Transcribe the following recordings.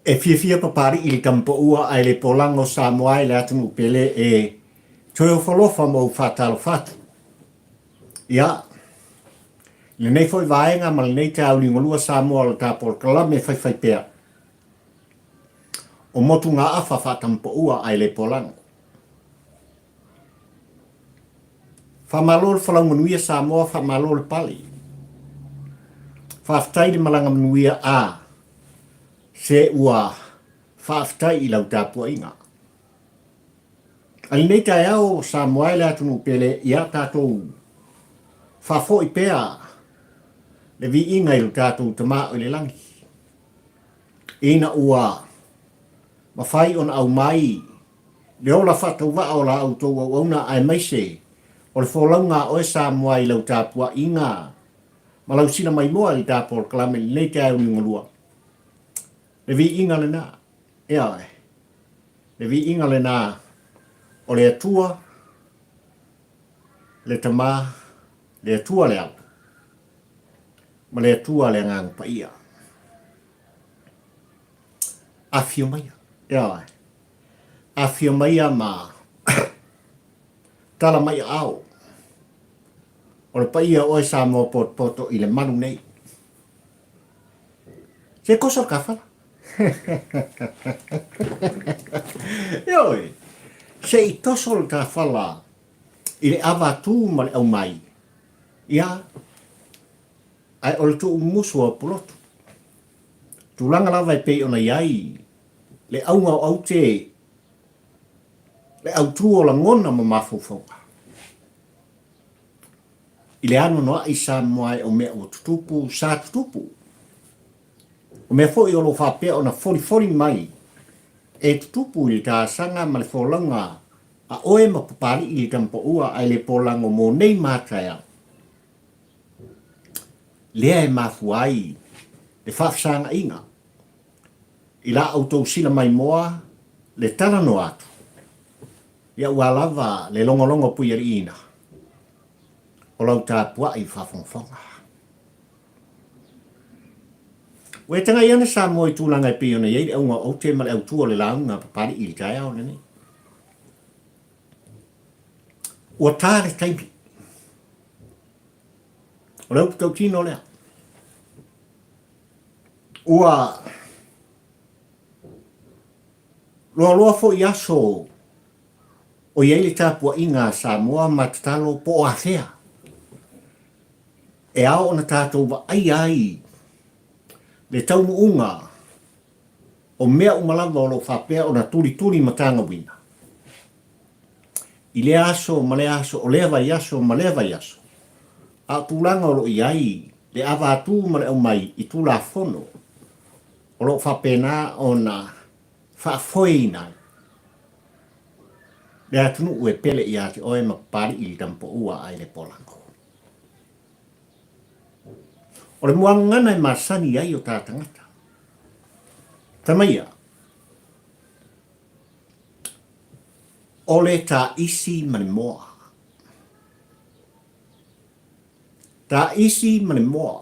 E fiafia Papali'i i le tamapaua ae le polaga o Samoa e le atunuu pele e toe ofolofa ma ou faatalofa atu. Ia, i lenei foi vaega ma lenei taeao liugalua Samoa o le ta polokalame faifaipea o motugaafa faatamapaua ae le polaga. Faamalo le folau manuia Samoa, faamalo le pale. Faafetai le malaga manuia a se ua faafetai i lau tapuaiga. A lenei taeao Samoa e le atunuu pele, ia tatou faafoi pea le viiga i lo tatou Tama o i le lagi, ina ua mafai ona aumai le ola faatauvaa o la outou auauna aemaise o le folauga a oe Samoa i lau tapuaiga ma lau sila maimoa i le ta polokalame i lenei taeao liugalua. Le viiga lena, ioe, le viiga lena o le Atua, le Tama, le Atua le Alo, ma le Atua le Agaga Paia. Afio maia, ioe, afio maia ma tala mai aao o le paia o oe Samoa potopoto i le malu nei. Se toso le tafala. Ioe, se i toso le tafala i le ava atu ma le aumai, ia, ae o le tuumusu o Pulotu. Tulaga lava e pei ona i ai le auga o aute, le autu o lagona ma mafaufauga. I le anoanoai Samoa e o mea ua tutupu, sa tutupu. O mea foi o lo o faapea ona folifoli mai e tutupu i le taasaga ma le folauga a oe ma Papali'i i le Tamapaua ae le polago mo nei ma taeao. Lea e mafua ai le faafesagaiga i la outou sila maimoa le talanoa atu, ia ua lava le logologo puialiiina o lau tapuai faafogafoga. Ua e tagai ane Samoa i tulaga e pei ona i ai le auga o aute ma le autu o le lauga a Papali'i i le taeao lenei. Ua ta le taimi. O le upu tautino lea. Ua loaloa foi aso o i ai le tapuaiga a Samoa ma tatalo po o afea e ao ona tatou vaaia ai le taunuuga o mea uma lava o lo o faapea ona tulituli ma tagauina i lea aso ma lea aso, o lea vaiaso ma lea vaiaso, a o tulaga o lo o i ai le ava atu ma le aumai i Tulafono o lo o faapena ona faafoeina ai le atunuu e pele ia te oe ma Papali'i le Tamapaua a i le Polago. O le muagagana e masani ai o ta tagata. Tamaia, o le taisi ma le moa. Taisi ma le moa.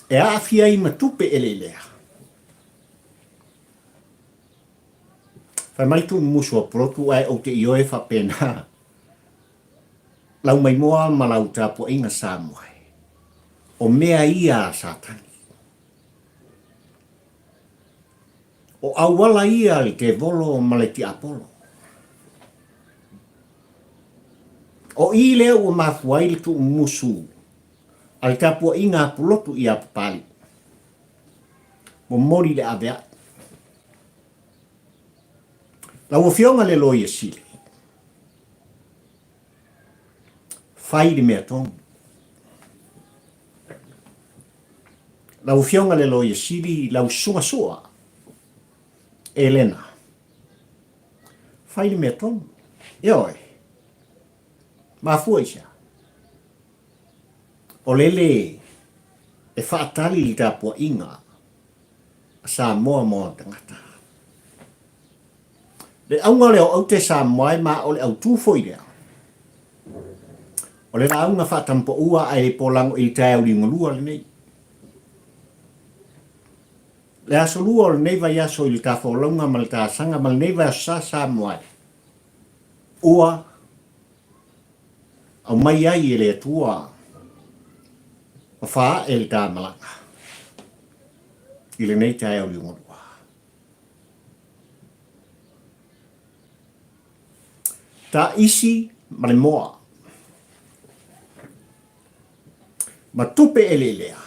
E aafia ai ma tupe eleelea. Fai mai tuumusu a Pulotu ae ou te ioe faapena lau maimoa ma lau tapuaiga Samoa e. O mea ia a Satani. O auala ia a le tevolo ma le tiapolo. O i lea ua mafua ai le tuumusu a le tapuaiga a Pulotu iā Papali'i. Momoli le avea'i. Lau Afioga le Loia Sili, fai le mea tonu. Lau Afioga le Loia Sili, lau Susuga Sua, Elena, fai le mea tonu. Ioe, mafua i se a? O lele e faatali le tapuaiga a Samoa ma ona tagata. Le auga lea o aute Samoa e ma o le autū foi lea. O le lauga faatampoua ae le polago i le taeao liugalua lenei. Le aso lua o lenei vaiaso i le ta folauga ma le tasaga ma lenei vaiaso sa Samoa e ua aumai ai e le Atua ma faaee le ta malaga i lenei taeao liugalua. Taisi ma le moa ma tupe eleelea.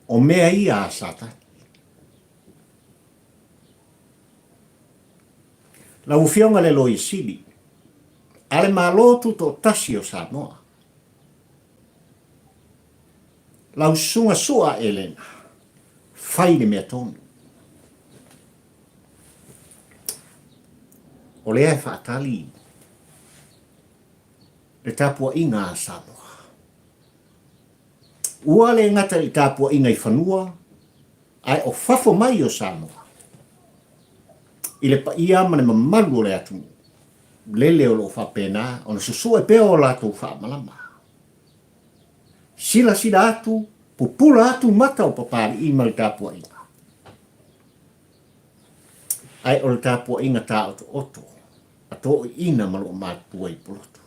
O mea ia a Satani. Lau Afioga le Loia Sili, a le Malo Tutoatasi o Samoa, lau Susuga Sua Elena, fai le mea tonu. O lea e faatali le tapuaiga a Samoa. Ua le gata i le tapuaiga i fanua, ae o fafo mai o Samoa, i le paia ma le mamalu o le atunuu, lele o lo o faapena ona susue pea o latou faamalama. Silasila atu, pupula atu mata o Papalii ma le tapuaiga. Ae o le tapuaiga taotooto a toeaiina ma loo matutua i Pulotu.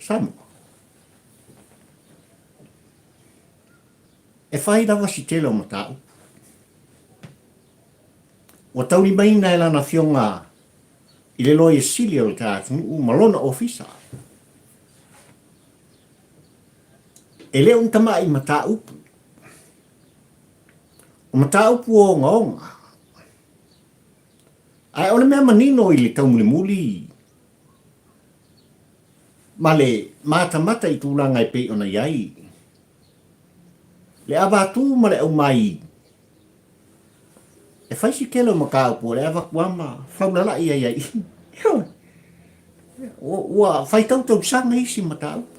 Samoa. E fai lava si tele o mataupu. Ua taulimaina e lana afioga i le Loia Sili o le ta atunuu ma lona ofisa. E le o ni tamai mataupu. O mataupu ogaoga. Ae o le mea manino i le taumulimuli ma le matamata i tulaga e pei ona i ai le avatu ma le aumai e fai si tele o mataupu o le avatu lava ma faulalai ai ai i. Ioe. Ua faitau tausaga isi mataupu.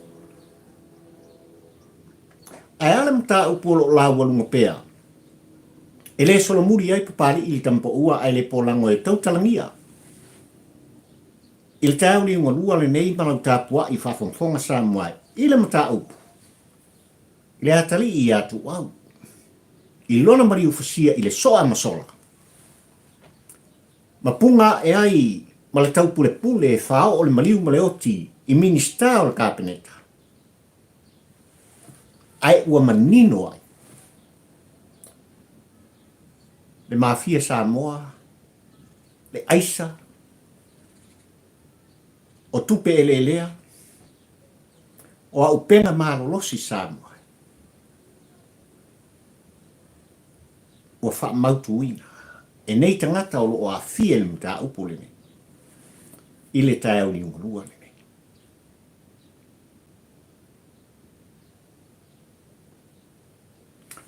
Ae a le mataupu o lo o laualuga pea? E le solomuli ai Papalii i le tamapaua ae le polago e tautalagia. I le taeao liugalua lenei ma lau tapuai faafogafoga Samoa i le mataupu i le atalii ia Tuuau i lona maliu fasia i le soa ma sola ma puga ae ai ma le taupulepule e faaoo le maliu ma le oti i Minisita o le Kapeneta. Ae ua manino ai le Mafia Samoa, le aisa, o tupe eleelea, o aupega malolosi Samoa ua faamautuina e nei tagata o lo o aafia i le mataupu lenei i le taeao liugalua lenei.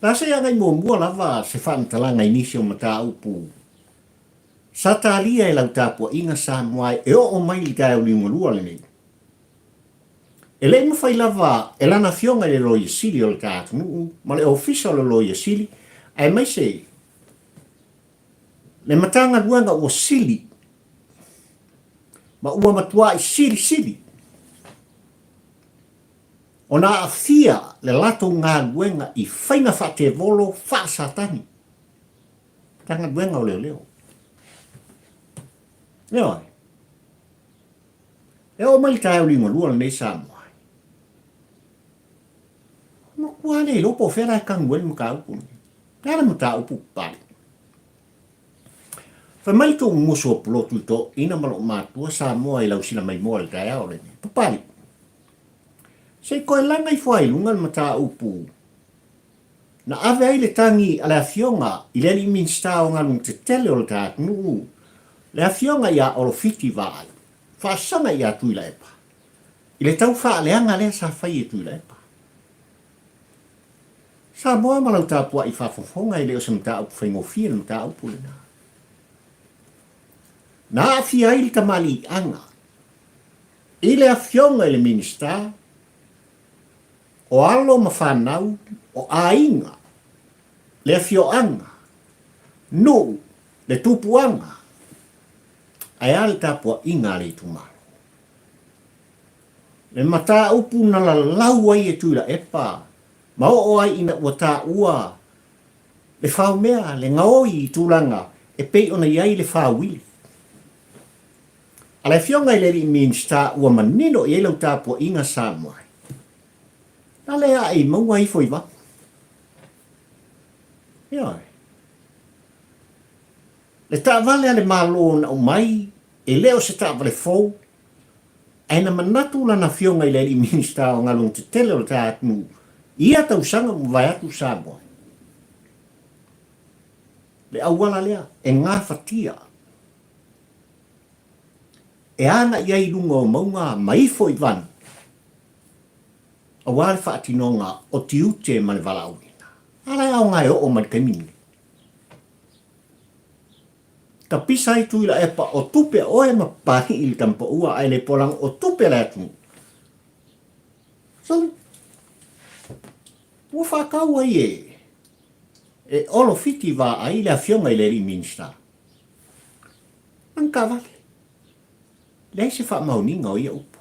La se agai muamua lava se faamatalaga i nisi o mataupu sa talia e lau tapuaiga Samoa e oo mai i le taeao liugalua lenei. E le i mafai lava e lana afioga i le Loia Sili o le ta atunuu ma le Ofisa o le Loia Sili aemaise le Matagaluega ua sili ma ua matuai silisili ona aafia le latou galuega i faiga faatevolo faa-Satani, Matagaluega o Leoleo. Ioe. E oo mai le taeao liugalua lenei Samoa. Matua le iloa po o fea la e tanu ai le mataupu lenei. Le a le mataupu papale? Fai mai le tuumusu o Pulotu i toeaiina ma lou matua Samoa i lau silamaimoa i le taeao lenei. Papale, se i toe laga ifo lava i luga le mataupu na ave ai le tagi a le Afioga i le Alii Minisita o Galuega Tetele o le ta atunuu, le Afioga ia Olo Fiti Vaai, faasaga ia Tuilaepa, i le tau faaleaga lea sa fai e Tuilaepa. Samoa ma lau tapuai faafofoga e le o se mataupu faigofie le mataupu lena. Na aafia ai le tamaliiaga i le Afioga i le Minisita o alo ma fanau, o aiga, le afioaga, nuu, le tupuaga, ae a le tapuaiga a le itumalo. Le mataupu na lalau ai e Tuilaepa ma oo ai ina ua taua le faomea, le gaoi i tulaga e pei ona i ai le fauili. A le Afioga i le Alii Minisita ua manino i ai lau tapuaiga Samoa, na le ae i mauga ifo i vao. Ioe. Le taavale a le Malo na aumai e le o se taavale fou, ae na manatu lana Afioga i le Alii Minisita o Galuega Tetele o le ta atunuu i ia tausaga ua mavae atu Samoa. Le auala lea e gafatia e agai ai i luga o mauga ma ifo i vanu aua le faatinoga o tiute ma le valaauina. A la e aoga e oo mai le taimi lenei. Tapisa ai Tuilaepa o tupe a oe ma Papalii i le tamapaua ae le polaga o tupe a le atunuu. Sorry. Ua faatau ai e e Olo Fiti Vaai le afioga i le alii Minisita. Lana taavale. Leai se faamaoniga o ia upu.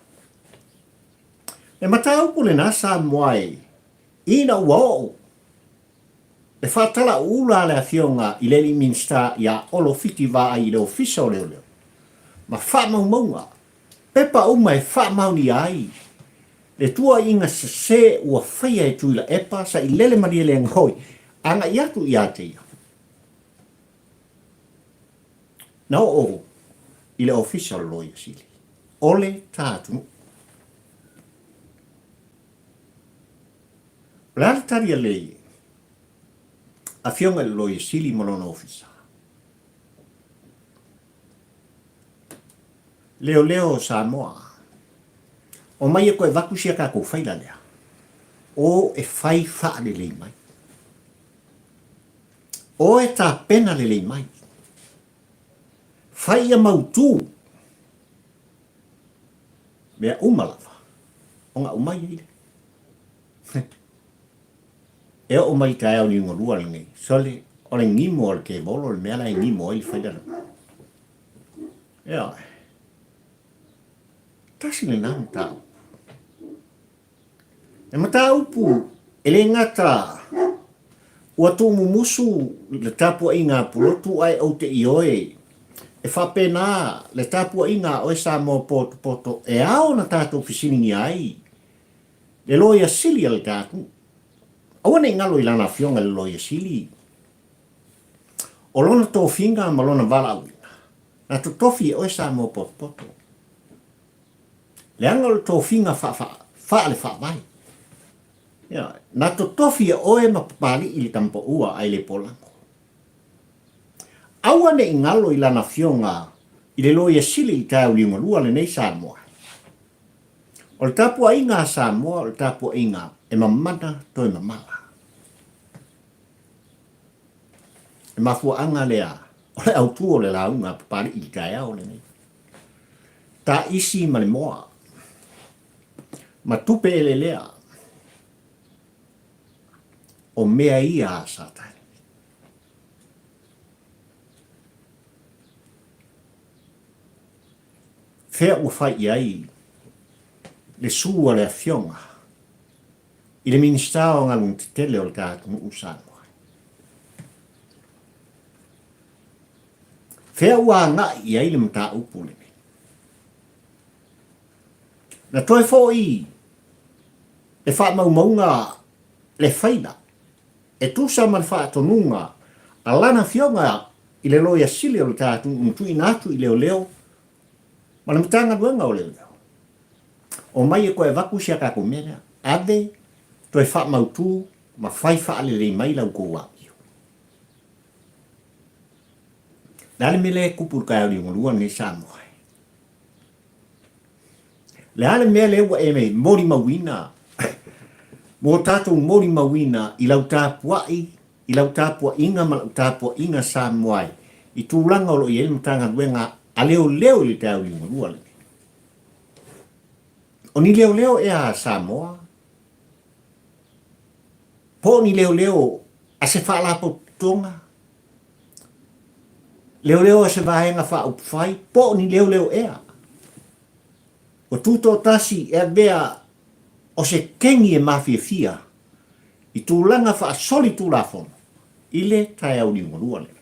Le mataupu lena Samoa e ina ua oo Le faatalauula a le Afioga i le Alii Minisita ia Olo Fiti Vaai i le Ofisa o Leoleo, ma faamaumauga, pepa uma e faamaonia ai le tuuaiga sese ua faia e Tuilaepa Sailele Malielegaoi agai atu ia te ia. Na oo i le Ofisa o le Loia Sili o le ta atunuu. O le a le tali a le Afioga i le Loia Sili ma lona ofisa? Leoleo o Samoa, omai e toe avatu sia tatou faila lea, o e fai faalelei mai. O e tapena lelei mai. Fai ia mautu mea uma lava ona aumai ai lea. E oo mai i taeao liugalua lenei, sole, o le gimo a le kevolo le mea la e gimo ai le faila lena. Ioe. Tasi lena mataupu. Le mataupu e le gata ua tuumumusu le tapuaiga a Pulotu ae ou te ioe e faapena le tapuaiga a oe Samoa potopoto e ao ona tatou fesiligia ai le Loia Sili a le ta atunuu. Aua ne i galo i lana afioga i le Loia Sili o lona tofiga ma lona valaauina, na totofi e oe Samoa potopoto. Leaga o le tofiga faale-faavae. Ioe. Na totofi e oe ma Papalii i le tamapaua ae le polago. Aua ne i galo i lana afioga i le Loia Sili i taeao liugalua lenei Samoa. O le tapuaiga a Samoa o le tapuaiga e mamana toe mamala. E mafuaaga lea o le autu o le lauga a Papalii i le taeao lenei. Taisi ma le moa, ma tupe elelea, o mea ia a Satani. Fea ua fai i ai le su a le Afioga i le Minisita o Galuega Tetele o le ta atunuu Samoa? Fea ua agai i ai le mataupu lenei? Na toe foi le faamaumauga le faila e tusa ma le faatonuga a lana afioga i le Loia Sili o le ta atunuu na tuuina atu i leoleo ma le Matagaluega o Leoleo. Omai e toe avatu si a tatou mea lea. Ave, toe faamautu ma fai faalelei mai la outou amio. Le a le mea lea e tupu i le taeao liugalua lenei Samoa? Le a le mea lea ua e molimauina mo tatou molimauina i lau tapuai, i lau tapuaiga ma lau tapuaiga Samoa ai i tulaga o lo o i ai le Matagaluega a Leoleo i le taeao liugalua lenei? O ni leoleo ea a Samoa? Po o ni leoleo a se faalapotopotoga? Leoleo a se vaega faaupufai? Po o ni leoleo ea? Ua tutoatasi e avea o se kegi e mafiafia i tulaga faasolitulafono i le taeao liugalua lea.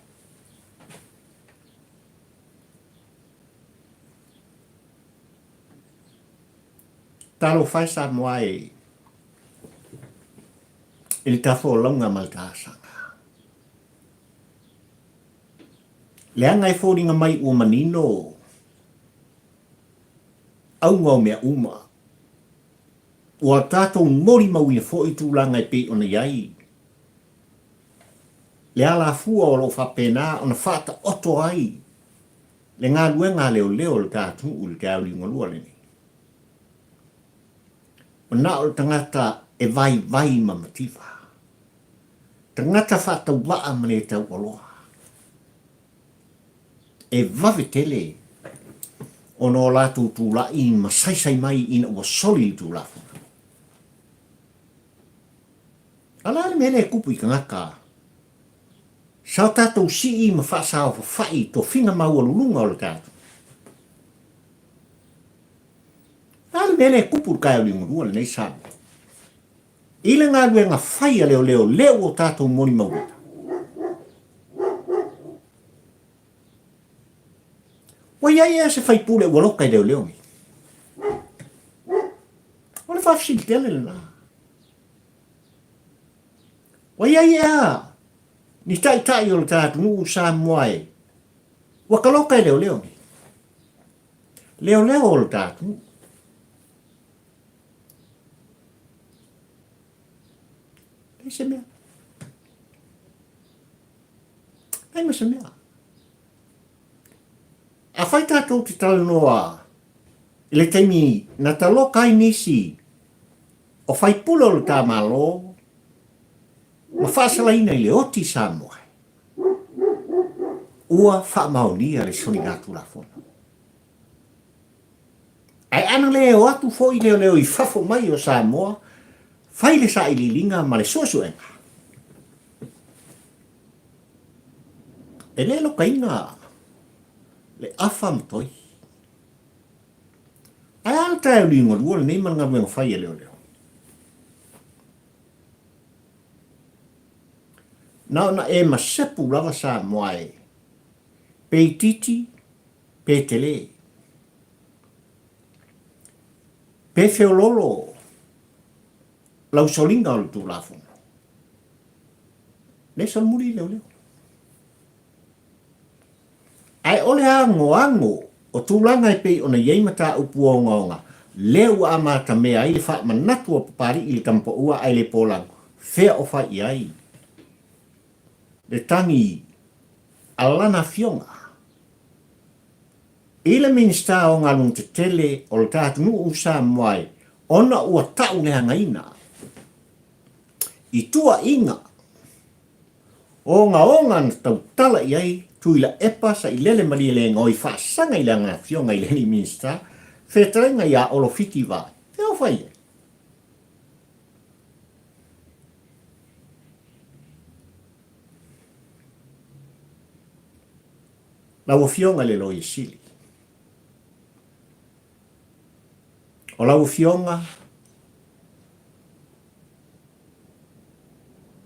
Talofa e Samoa e i le tafolauga ma le taasaga. Leaga e foliga mai ua manino auga o mea uma. Ua tatou molimauina foi tulaga e pei ona i ai le alafua o lo o faapena ona faataoto ai le galuega a leoleo o le ta atunuu i le taeao liugalua lenei. Ua na o le tagata e vaivai ma mativa, tagata faatauvaa ma le taualoa, e vave tele ona o latou tulai ma saisai mai ina ua soli le Tulafono. A o le a le mea lea e tupu i tagata sa o tatou sii ma faasaofafai i tofiga maualuluga o le tatou? O le a le mea lea e tupu i le taeao liugalua lenei Samoa? I le galuega fai a leoleo lea ua tatou molimauina. Ua i ai ea se faipule ua loka i leoleo nei? O le faafesili tele lena. Ua i ai ea ni taitai o le ta atunuu Samoa e ua taloka i leoleo nei? Leoleo o le ta atunuu. Leai se mea. Leai ma se mea. Afai tatou te talanoa i le taimi na taloka ai nisi o faipule o le ta Malo ma faasalaina i le oti Samoa, ua faamaonia le soligatulafono. Ae ana le o atu foi leoleo i fafo mai o Samoa, fai le sailiiliga ma le suesuega. E le lokaina le afa ma toi. Ae a le taeao liugalua lenei ma le galuega fai a leoleo? Na ona e masepu lava Samoa e, pe itiiti pe tele. Pe feololo lau soliga o le Tulafono. Le solomuli leoleo. Ae o le agoago o tulaga e pei ona i ai mataupu ogaoga, lea ua amatamea ai le faamanatu a Papalii i le Tamapaua ae le Polagu, fea o fai i ai le tagi a lana afioga i le Minisita o Galuega Tetele o le ta atunuu Samoa e ona ua tauleagaina i tuuaiga ogaoga na tautala i ai Tuilaepa Sailele Malielegaoi faasaga i le afioga i le alii Minisita fetalaiga ia Olo Fiti Vaai. Fea o fai ai? Lau Afioga i le Loia Sili, o lau Afioga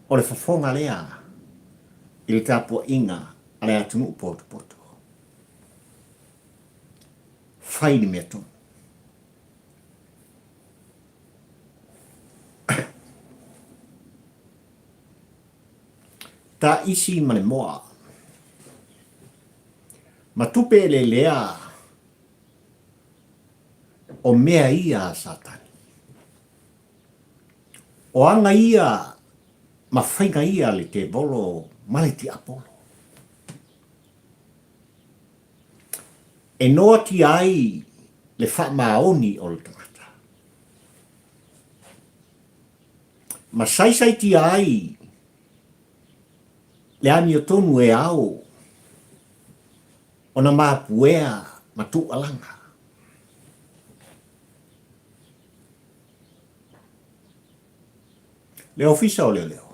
o le fofoga lea i le tapuaiga a le atunuu potopoto. Fai le mea tonu. Taisi ma le moa. Ma tupe eleelea o mea ia a Satani. O aga ia ma faiga ia a le tevolo ma le tiapolo. E noatia ai le faamaoni o le tagata. Ma saisaitia ai le amiotonu e ao ona mapuea ma tuualaga. Le Ofisa o Leoleo.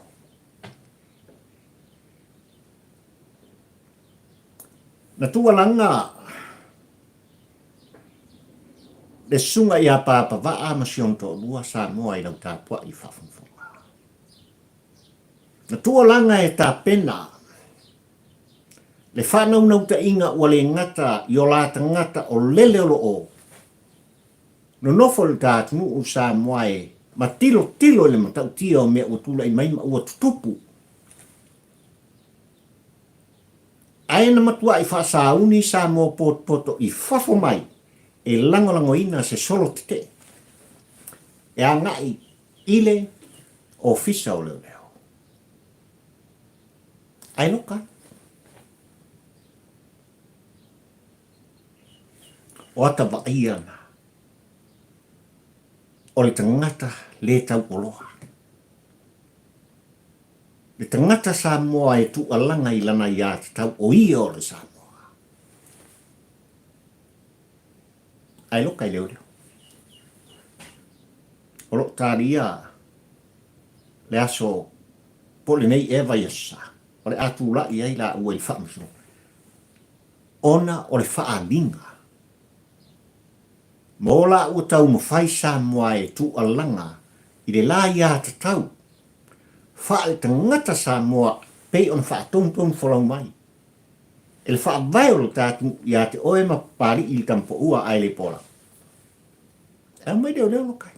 Na tuualaga Le susuga ia Papavaa ma si ona toalua Samoa i lau tapuai faafogafoga. Na tuualaga e tapena le faanaunautaiga ua le gata i o la tagata o lele o lo o nonofo i lo ta atunuu Samoa e ma tilotilo i le matautia o mea ua tulai mai ma ua tutupu. Ae na matuai faasauni Samoa potopoto i fafo mai e lagolagoina se solo tetee e agai i le Ofisa o Leoleo. Ae loka ai. O ata vaaia na o le tagata le tauoloa. Le tagata Samoa e tuualaga i lana aiatatau o ia o le Samoa. Ae loka i leoleo. O loo talia le aso po o lenei ea vaiaso sa, o le a tulai ai laua i le faamasinoga ona o le faaaliga mo laua taumafai Samoa e tuualaga i le la aiatatau faaletagata Samoa pei ona faatonutonu folau mai e le faavae o lo ta atunuu ia te oe ma Papalii i le Tamapoua ae le Pola. E aumai leoleo loka ai.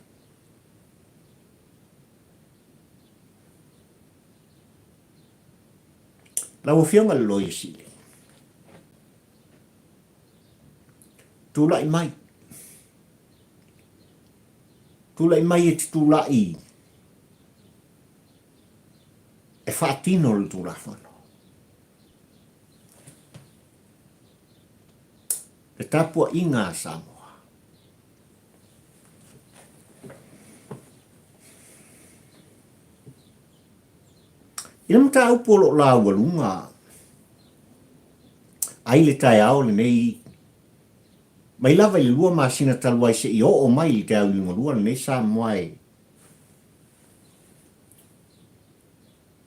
Lau Afioga i le Loia Sili, tulai mai, tulai mai e te tulai e faatino le Tulafono. Le tapuaiga a Samoa. I le mataupu o lo o laualuga ai le taeao lenei, mai lava i le 2 masina talu ai seia oo mai i le taeao liugalua lenei Samoa e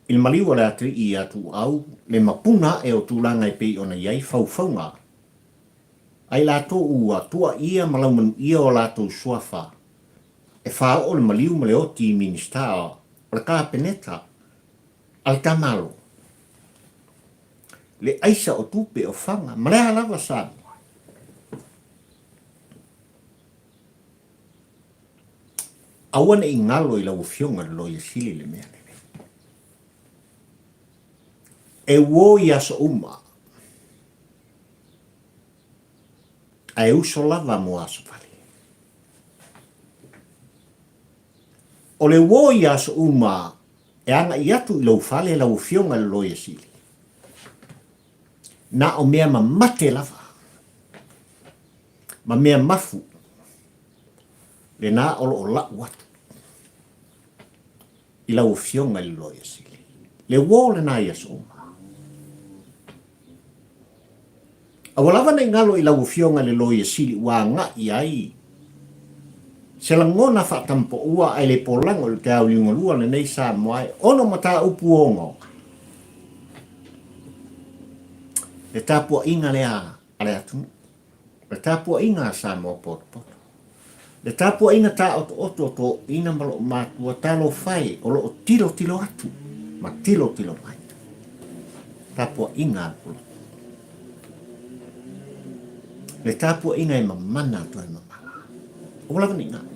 i le maliu a le atalii ia Tuuau le mapuna ae o tulaga e pei ona i ai faufauga a i latou ua tuuaia ma laumanuia o latou suafa e faaoo le maliu ma le oti i Minisita o le Kapeneta a le ta Malo, le aisa o tupe o faga ma le a lava Samoa. Aua ne i galo i lau Afioga i le Loia Sili le mea lenei. E uo i aso uma, ae uso lava mo aso fale. O le uo i aso uma e agai atu i lou fale lau Afioga i le Loia Sili, na o mea mamate lava ma mea mafu lena o lo o lau atu i lau Afioga i le Loia Sili. Le uo lena i aso uma. Aua lava ne i galo i lau Afioga i le Loia Sili ua agai ai se lagona faatampoua ae le polago i le taeao liugalua lenei Samoa e ono mataupu ogaoga. Le tapuaiga lea a le atunuu, le tapuaiga a Samoa potopoto, le tapuaiga taotooto o toeaiina ma loo matua talofa e o loo tilotilo atu ma tilotilo mai. Tapuaiga a Pulotu. Le tapuaiga e mamana toe mamala. Aua lava ne i galo.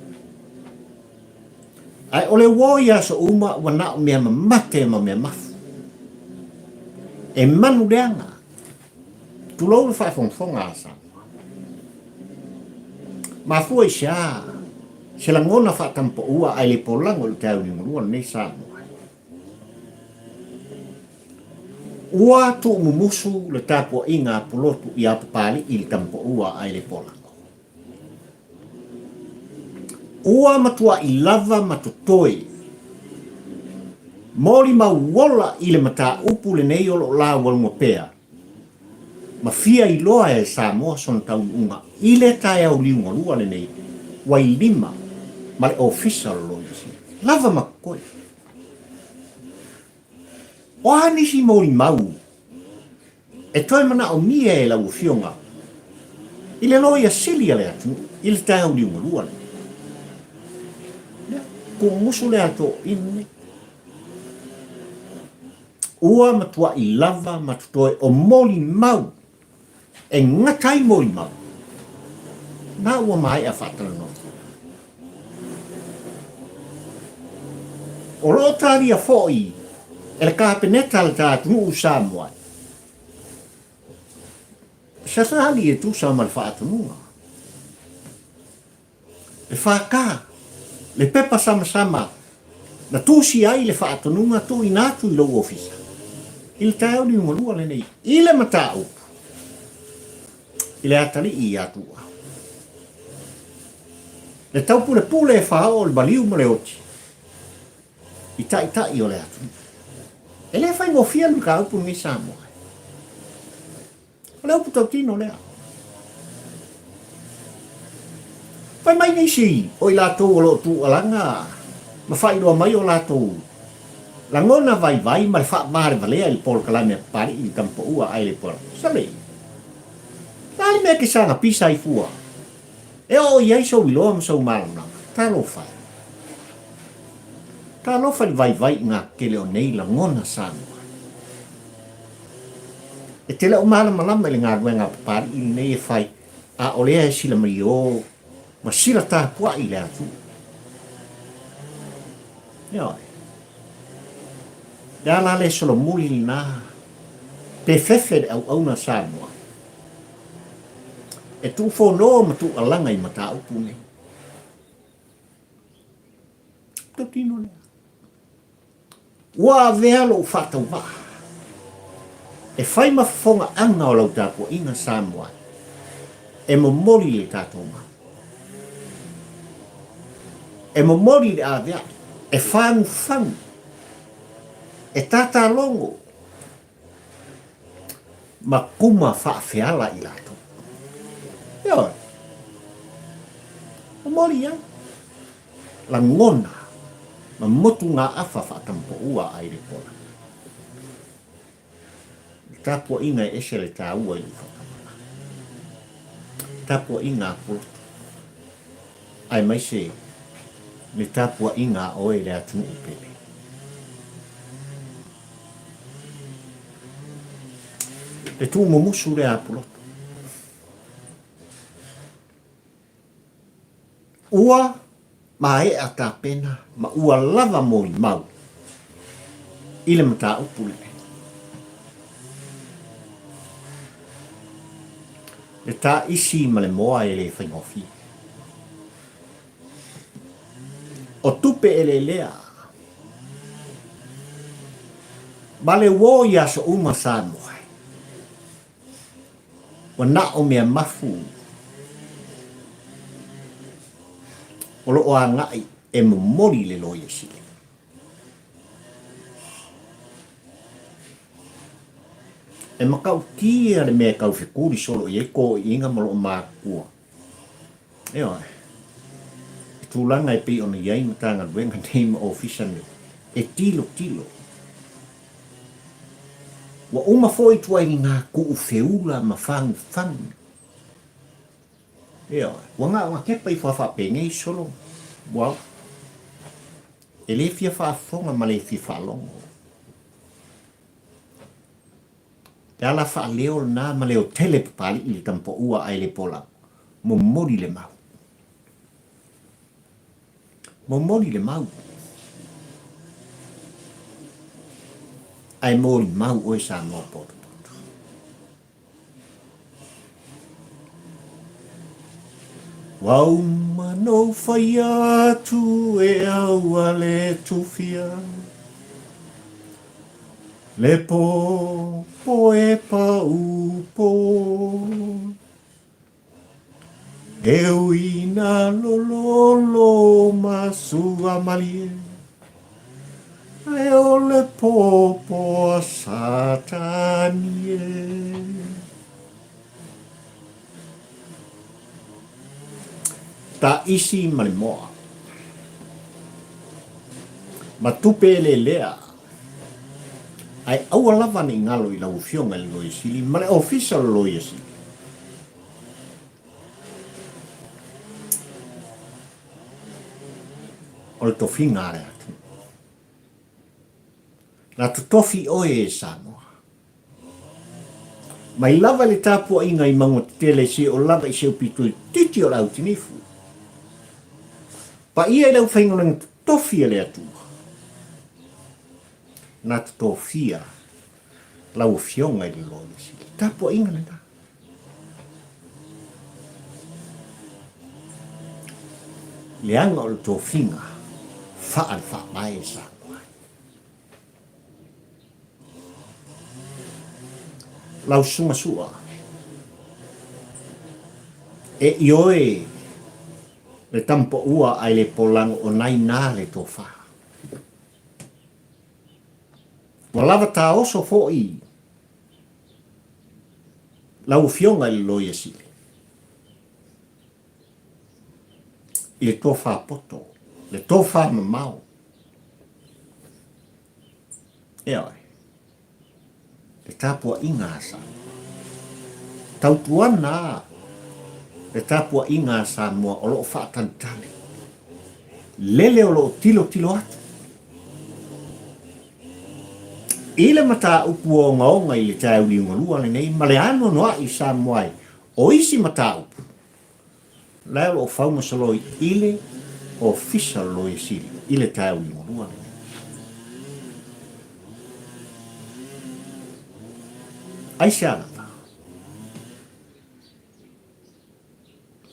Ae o le uo i aso uma ua na o mea mamate ma mea mafu. E manu leaga. Tulou le faafogafoga a Samoa. Mafua i se a se lagona faatampoua ae le polago i le taeao liugalua lenei Samoa. Ua tuumumusu le tapuaiga a Pulotu ia Papalii i le tampoua ae le polago. Ua matuai lava ma totoe molimau ola i le mataupu lenei o lo o laualuga pea ma fia iloa e Samoa sona taunuuga i le taeao liugalua lenei ua i lima ma le Ofisa o le Loia Sili. Lava ma totoe. O a nisi molimau E toe manaomia e lau Afioga I le Loia Sili a le atunuu i le taeao liugalua lenei. Ia, tuumusu le atoina lenei. Ua matuai lava ma totoe o molimau e gata ai molimau, na ua maea faatalanoa. O lo o talia foi e le Kapeneta a le ta atunuu Samoa se tali e tusa ma le faatonuga. Le FK, le pepa samasama na tusi ai le faatonuga tuuina atu i lou ofisa i le taeao liugalua lenei i le mataupu i le atalii ia Tuuau. Le taupulepule e faaoo le maliu ma le oti i taitai o le atunuu. E le faigofie le mataupu lenei Samoa. O le upu tautino lea. Fai mai nisi o i latou o lo o tuualaga ma faailoa mai o latou lagona vaivai ma le faavalevalea i le polokalame a Papalii i le Tamapaua a Elepola. Sole, o le a le mea e te saga pisa ai fua e oo i ai sou iloa ma sou malamalama? Talofa e. Talofa i le vaivai i ngā kele o nei lagona Samoa. E te le o malamalama i le galuega a Papalii lenei e fai, a o lea e sila maiō ma sila tapuai i le atunuu. Ioe. Le a la le solomuli lena pe fefe le auauna a Samoa e tuufono ma tuualaga i mataupu nei. Tautino lea. Ua avea lou faatauvaa e fai ma fofogaaga o lau tapuaiga Samoa e momoli le tatou mau. E momoli le aveae, e fagufagu, e tatalogo ma kuma faafeala i latou. Ioe. Momoli ai. Lagona ma motugaafa faatampaua a Ilepola. Le tapuaiga e ese le taua i lou faatamala. Tapuaiga a Puloto, aemaise le tapuaiga a oe le atunuu pele. Le tuumumusu lea a Puloto. Ua maea tapena ma ua lava molimau i le mataupu lenei. Le taisi ma le moa e le faigofie. O tupe eleelea ma le uo i aso uma Samoa. Ua na o mea mafu o lo o agai e momoli le Loia Sili. E matautia le mea e taufetuli solo i ai toeaiina ma loo matutua. Ioe. I tulaga e pei ona i ai Matagaluega nei ma Ofisa nei, e tilotilo. Ua uma foi ituaiga tuu feula ma fagufagu. Ioe. Ua na ona kepa ifo a faapenei solo. Well, e le fia faafofoga ma le fia faalogo. Le ala faaleo lena ma leo tele Papalii le tamapaua ae le polau. Momoli le mau. Momoli le mau. Ae molimau oe Samoa potopoto. Ua uma nou fai atu e aua le tufia Le po, po e pau po E ui na lololo ma sua malie Ae o le popo a Satani e. Taisi ma le moa. Ma tupe eleelea. Ae aua lava ne i galo i lau Afioga i le Loia Sili ma le Ofisa o le Loia Sili. O le tofiga a le atunuu. Na totofi oe e Samoa. Mai lava i le tapuaiga i mauga tetele seia lava i se upito itiiti o le autinifu. Paia i le aufaigaluega totofi a le Atua. Na totofia lau Afioga i le Loia Sili. Tapuaiga lena. Leaga o le tofiga faa le faavae e Samoa ai. Lau susuga Sua, e ioe le tamapaua ae le polago o nai na le tofa. Ua lava taoso foi lau Afioga i le Loia Sili i le tofa poto, le tofa mamao. Ioe. Le tapuaiga a Samoa. Tautuana le tapuaiga a Samoa o lo o faatalitali. Lele o lo o tilotilo atu i le mataupu ogaoga i le taeao liugalua lenei ma le anoanoai i Samoa ai o isi mataupu la e o lo o fau ma soloi i le Ofisa o le Loia Sili i le taeao liugalua lenei. Aisea lava?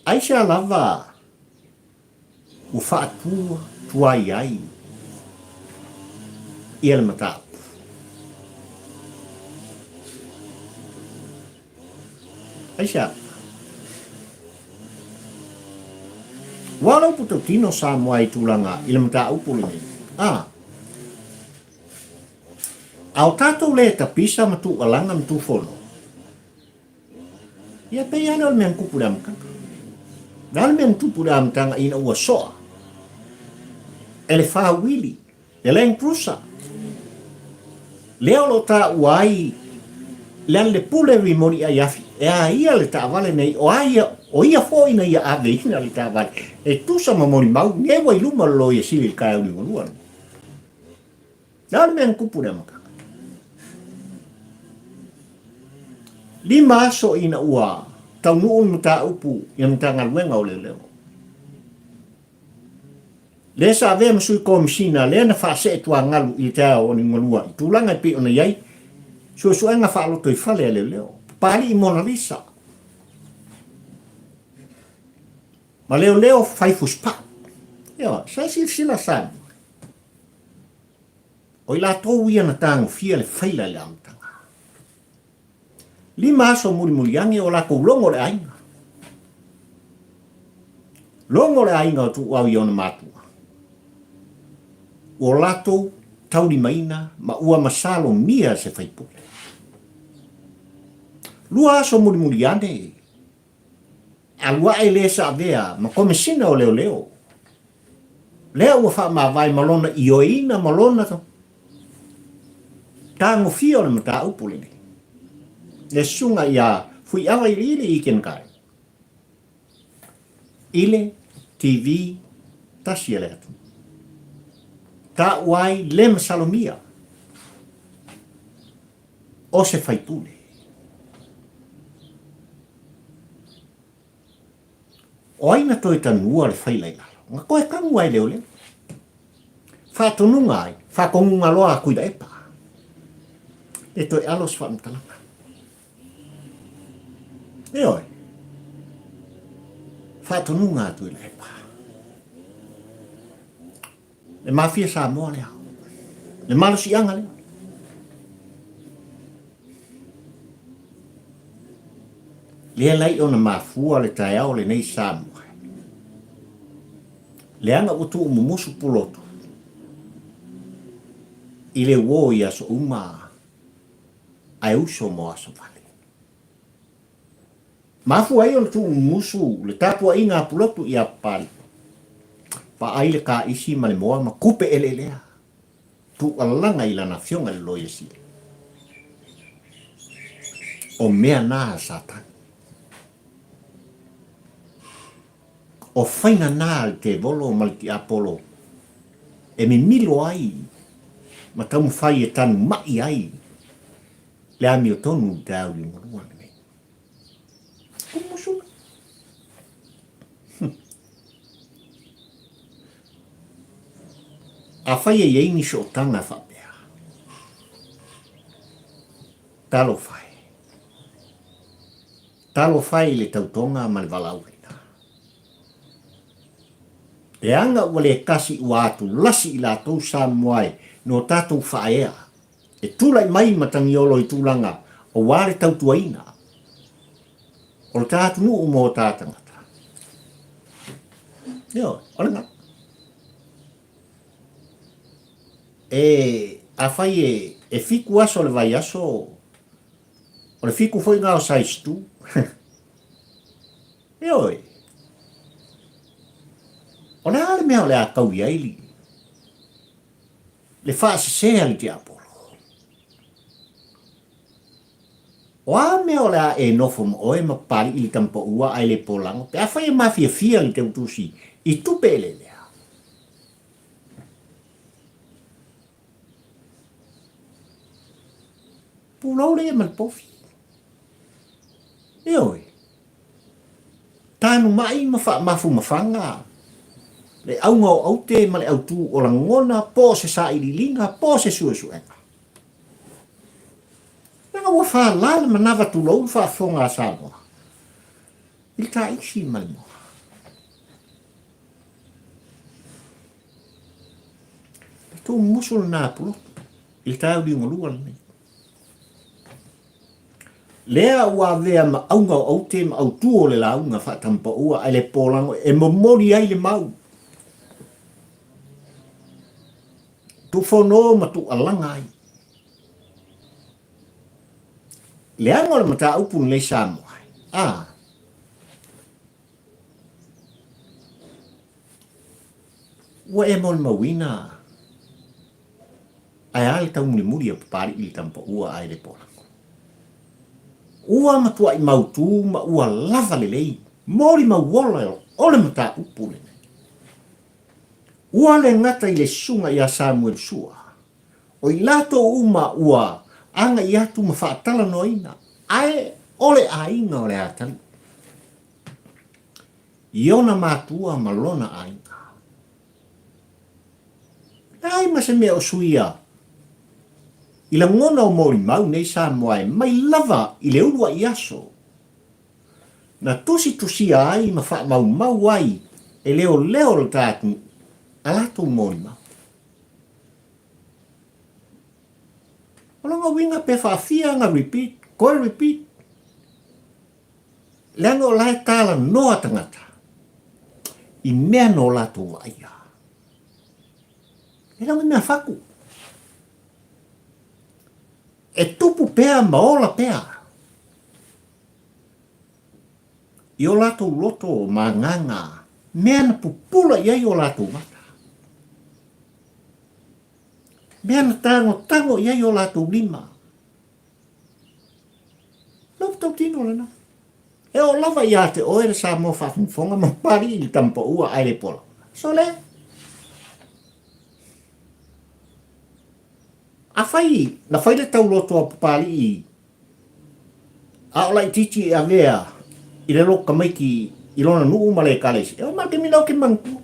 Aisea lava ua faatu tuai ai ia le mataupu? Aisea? Ua lau putautino Samoa i tulaga i le mataupu lenei. A. A o tatou le tapisa ma tuualaga ma tufono, Ia pei lava lea o le mea na tupu i le amataga. O le a le mea na tupu i le amataga ina ua soa e le fauili, le Land Cruiser, lea o lo o taua ai Lealailepule Rimoni Aiafi, e a ia le taavale nei, o a ia, o ia foi na ia aveina le taavale, e tusa ma molimau, nei ua i luma o le Loia Sili i le taeao liugalua lenei. Le a le mea na tupu i le amataga? 5 aso ina ua taunuu le mataupu i le Matagaluega o Leoleo. Lea sa avea ma sui komisina lea na faasee tuagalu i le taeao o Liugalua i tulaga e pei ona i ai suesuega faalotoifale a leoleo. Papalii Mona Lisa ma leoleo fai fusipau. Ioe, sa silasila Samoa. O i latou ia na tagofia le faila i le amataga. 5 aso mulimuli ane o latou logo le aiga. Logo le aiga o Tuuau i ona matua. Ua latou taulimaina ma ua masalomia se faipule. 2 aso mulimuli ane, alu ae le sa avea ma komesina o leoleo. Lea ua faamavae ma lona ioeina ma lona tagofia o le mataupu lenei. Le susuga ia Fuiava Iliili i Kenekai i le TV tasi a le atunuu. Taua ai le masalomia o se faipule. O ai na toe tanua le faila i lalo? Na toe tanu ai leoleo. Faatonuga ai, faatonuga loa a Tuilaepa. Le toe alo se faamatalaga. Ioe. Faatonuga a Tuilaepa. Le Mafia Samoa lea. Le malosiaga lea. Lea lai ona mafua le taeao lenei Samoa. Leaga ua tuumumusu Pulotu i le uo i aso uma ae uso mo aso vale. Mafua ai ona tuumumusu le tapuaiga a Pulotu ia Papalii. Vaai le kaisi ma le moa ma kupe eleelea. Tuualalaga i lana afioga i le Loia Sili. O mea na a Satani. O faiga na a le tevolo ma le tiapolo. e mimilo ai ma taumafai e tanuma'i ai le amiotonu i le taeao liugalua lenei. Kumusuna. Afai e i ai ni sootaga faapea, talofa e. Talofa e i le tautoga ma le valaauina. Leaga ua le kasi ua atulasi i latou Samoa e no tatou faaea e tulai mai matagiolo i tulaga aua le tautuaina o le ta atunuu mo ta tagata. Ioe, o lena. E, afai e, e fiku aso o le vaiaso, o le fiku foi lena o size two. Ioe. O le a le mea o le a kau i ai le faasese a le tiapolo? O a mea o le a e nofo ma oe ma Papali'i i le tamapaua ae le polago pe afai e mafiafia le teutusi i tupe eleelea? Pulou le ia ma le povi. Ioe. Tanumai ma faamafumafaga le auga o aute ma le autū o lagona po o se sailiiliga po o se suesuega. Leaga ua fala le manava tulou le faafofoga a Samoa i le taisi ma le moa. Le tumusu lena pulotu i le taeao liugalua lenei. Lea ua avea ma auga o aute ma autū o le lauga faatampaua ae le polago e momoli ai le mau. Tufono ma tuualaga ai. Leaga o le mataupu lenei Samoa, a. Ua e molimauina ae a le taumulimuli a Papali'i i le tamapaua ae le polago. Ua matua'i mautū ma ua lava lelei molimau ola o le mataupu lenei. Ua le gata i le susuga ia Samuel Sua, o i latou uma ua agai atu ma faatalanoaina, ae o le aiga o le atalii, i ona matua ma lona aiga. Leai ma se mea o suia i lagona o molimau nei Samoa e mai lava i le uluai aso na tusitusia ai ma faamaumau ai e leoleo o le ta atunuu a latou molimau. O lona uiga pe faafia ona repeat, koe repeat, leaga o la e talanoa tagata i mea no latou vaaia. E le o ni mea fatu. E tupu pea ma ola pea i o latou loto ma agaga mea na pupula i ai o latou mata, mea na tagotago i ai o latou lima. Lou tautino lena. E oo lava ia te oe le Samoa faafogafoga ma pali i le tamapaua ae le pola. Sole! Afai na fai le tauloto a Papali'i a o laitiiti e avea i le loto tamaiti i lona nuu ma le ekalesia, e o ma le taimi lea ou te manatua.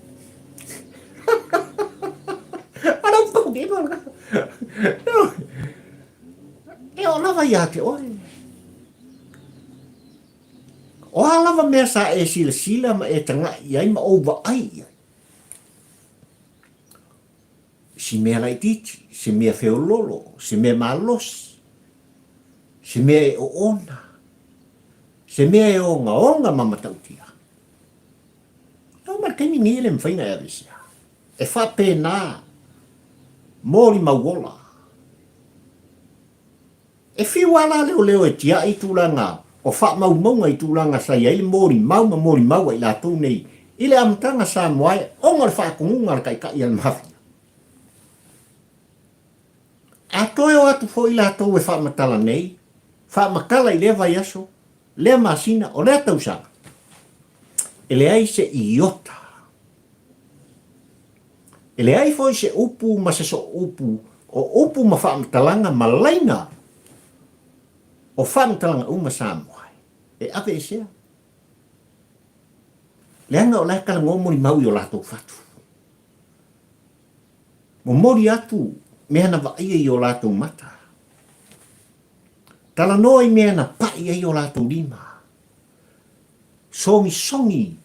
A lea ou tautino lena. E oo lava ia te oe. O a lava mea sa e silasila ma e taga'i i ai ma ou vaai i ai, si mea laitiiti, se mea feololo, se mea malosi, se mea e oona, se mea e ogaoga ma matautia. E oo mai le taimi lenei e le mafai ona e aveesea. E faapena molimau ola. E fiu lava la leoleo e tiai tulaga o faamaumauga i tulaga sa i ai le molimau ma molimau a i latou nei i le amataga Samoa e ona o le faatonuga a le Taitai a le Mafia. A toe o atu foi latou e faamatala nei, faamatala i lea vaiaso, lea masina, o lea tausaga, e leai se iota. E leai foi se upu ma se sooupu o upu ma faamatalaga ma laina o faamatalaga uma Samoa e aveesea. Leaga o la e talanoa molimau i o latou fatu. Momoli atu mea na vaaia i o latou mata. Talanoa i mea na pai ai o latou lima. Sogisogi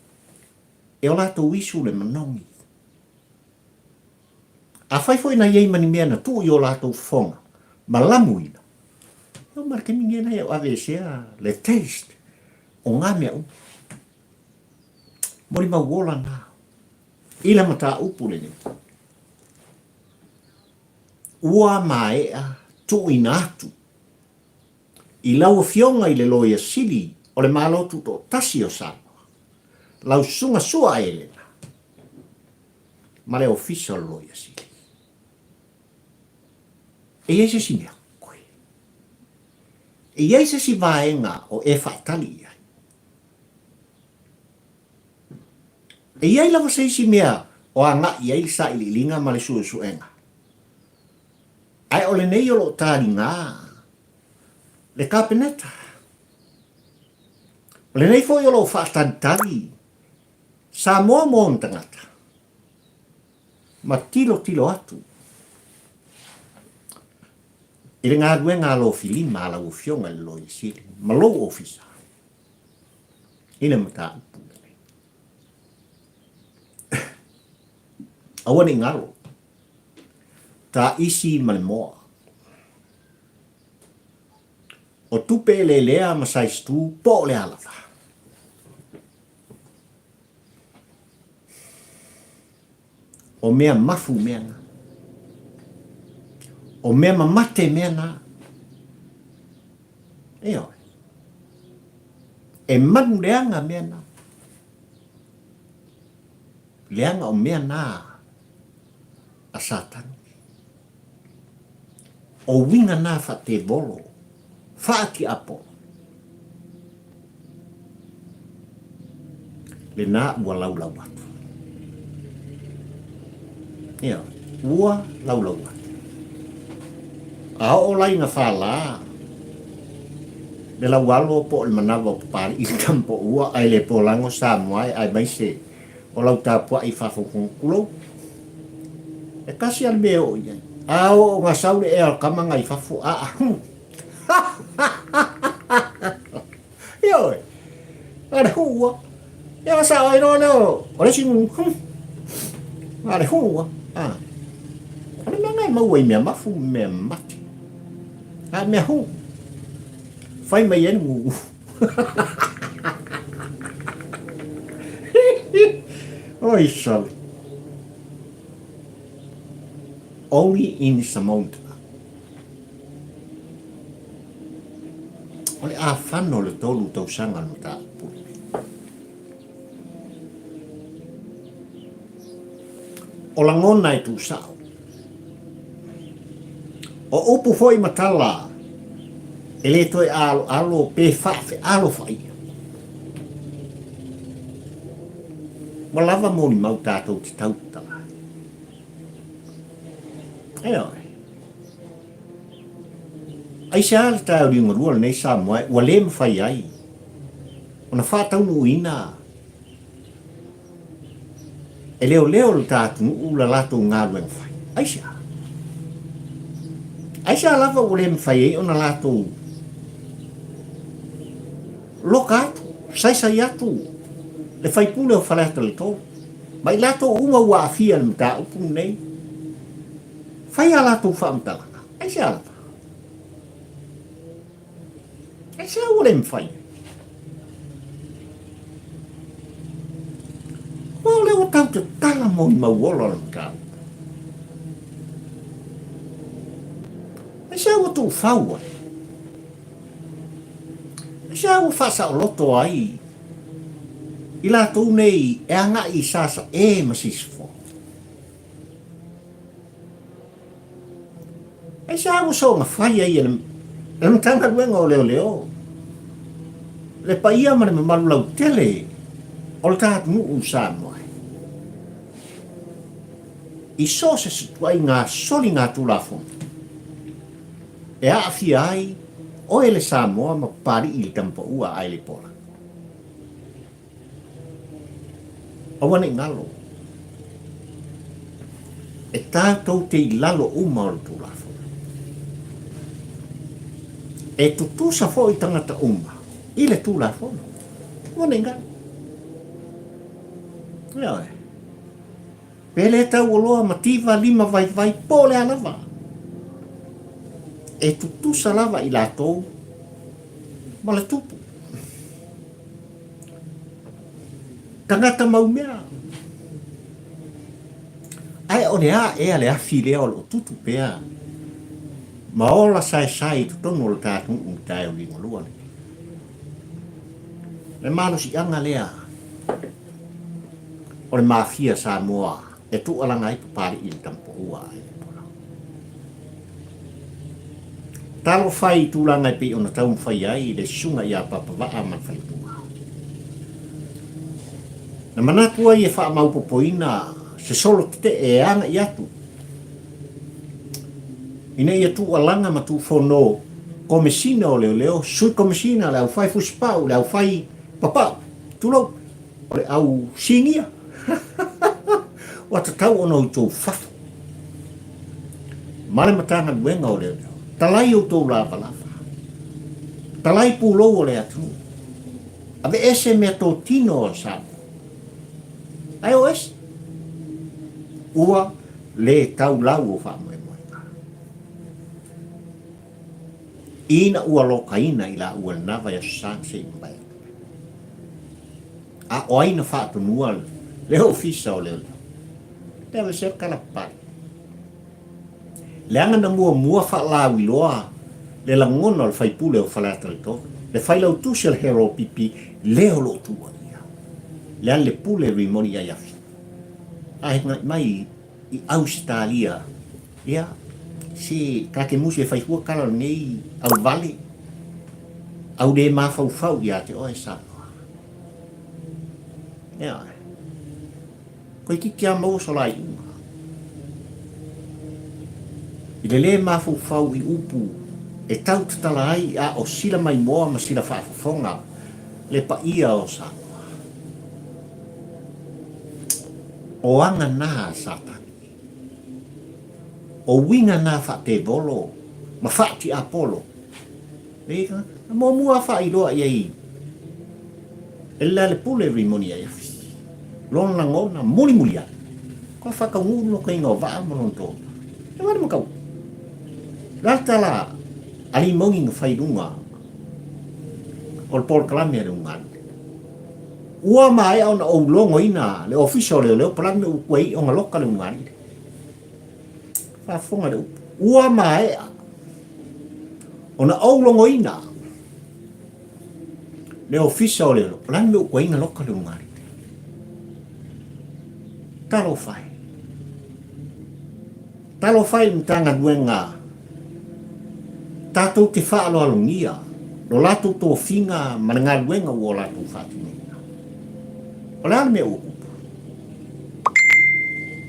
e o latou isu le manogi. Afai foi na i ai ma ni mea na tuu i o latou fofoga ma lamuina, e oo mai le taimi nei na e aveesea le taste o ngā mea uma. Molimau ola na i le mataupu lenei. Ua maea tuuina atu i lau Afioga i le Loia Sili o le Malo Tutoatasi o Samoa, lau Susuga Sua Elena ma le Ofisa o le Loia Sili. E i ai se isi mea koe? E i ai se isi vaega o e faatali i ai? E i ai lava se isi mea o agai i ai le sailiiliga ma le suesuega? Ae o lenei o lo o taliga le Kapeneta. O lenei foi o lo o faatalitali Samoa mo ona tagata ma tilotilo atu i le galuega alofilima a lau Afioga i le Loia Sili ma lou Ofisa i le mataupu lenei. Aua ne i galo, taisi ma le moa. O tupe eleelea ma size tu po o le a lava. O mea mafu mea na. O mea mamate mea na. Ioe. E manu leaga mea na. Leaga o mea na a Satani. O uiga na faatevolo, faatiapolo. Lena ua laulau atu. Ioe, ua laulau atu. A oo la ina fālā le laualo po o le manawa o Papali'i i le tama poua ae le polago Samoa e aemaise o lau tapua'i faafogafoga, tulou. E tasi a le mea e oo i ai. A oo na sau le ea o le tama na i fafo, aa, hum. Ioe. A le hua. Ia ka sao ai loa lea o le isi nuu. Hum. A le hua. A. O le mea na e maua i mea mafu ma mea mate. A mea hu. Fai mai ai le nuu. Oi sale. Only in Samoa. O le āwhana o le 3 tausaga le mataupu lenei. O lagona e tuusao. O upu foi ma tala e le toe aloalo pe faafealofaia. Ua lava molimau tatou te tautala. Ioe. Aisea le taeao liugalua lenei Samoa ua le mafai ai ona faataunuuina e leoleo le ta atunuu la latou galuega fai? Aisea? Aisea lava ua le mafai ai ona latou loka atu, saisai atu le faipule o Faleata le 3 ma i latou uma ua aafia i le mataupu lenei? Fai a latou faamatalaga, aisea lava? Aisea ua le mafai ai? Aua o lea ua tau tatala molimau ola o le mataupu. Aisea ua tuufau ai? Aisea ua faasaoloto ai i latou nei e agai i Sasae ma Sisifo? Aisea ua soona fai ai e le Matagaluega o Leoleo le paia ma le mamalu lautele o le ta atunuu o Samoa? I so o se ituaiga soligatulafono e aafia ai oe le Samoa ma Papalii i le tamapaua a Ailepola. Aua ne i galo, e tatou te i lalo uma o le Tulafono. E tutusa foi tagata uma i le Tulafono. Aua ne i galo. Ioe. Pe le taualoa mativa lima vaivai po o le a lava, e tutusa lava i latou ma le tupu. Tagata mau mea. Ae o le a ea le afi lea o lo o tutu pea ma ola saesae i totonu o le tatou nuu i taeao liugalua lenei. Le malosiaga lea o le Mafia Samoa e tuualaga ai Papalii i le Tamapaua a Elepona. Talofa i tulaga e pei ona taumafai ai le susuga ia Papavaa ma le faletua. Na manatu ai e faamaopopoina se solo tetee e agai atu ina ia tuualaga ma tuufono Komesina o Leoleo, Sui Komesina, le aufai fusipau, le aufai papau, tulou, o le au sinia. Ua tatau ona outou fafo ma le Matagaluega o Leoleo. Talai outou lavalava. Talai pulou o le atunuu. Aveese meatotino o Samoa. Ae o ese. Ua le tau lau o faamoemoega. Ina ua lokaina i laua i lena vaiaso sa na se i mavae atu ai. A o ai na faatonua le ofisa o leoleo? Le aveesea le tala papale. Leaga na muamua faalauiloa le lagona o le faipule o Faleata le 3, le failautusi o le HRPP lea o lo o tuuaia. Lealailepule Rimoni Aiafi. Ae agai mai i Ausetalia, ia, se ta te musu e fai fua tala o lenei auvale, au le mafaufau ia te oe Samoa. Ia, toeitiiti lava maua so la iuga. I le le mafaufau i upu e tau tatala ai a o sila maimoa ma sila faafofoga le paia o Samoa. O aga na a Satani. O uiga na faa-tevolo ma faa-tiapolo. E na muamua lava faailoa i ai e le Lealepule Rimoni Aiafi lona lagona mulimuli ai, kua faataunuu le lokaina o vaa ma lona toga. E wale ma kau. Le a tala a Rimoni na fai luga o le polokalame a le Ugalii. Ua maea ona ou logoina le Ofisa o Leoleo palagi me ua i ona loka le ulugalii. Faafofoga le upu. Ua maea ona ou logoina le Ofisa o Leoleo palagi me ua i ona loka le ulugalii. Talofa e. Talofa i le Matagaluega tatou te faaaloalogia lo latou tofiga ma le galuega ua o latou faatinoina. O le a le mea ua tupu?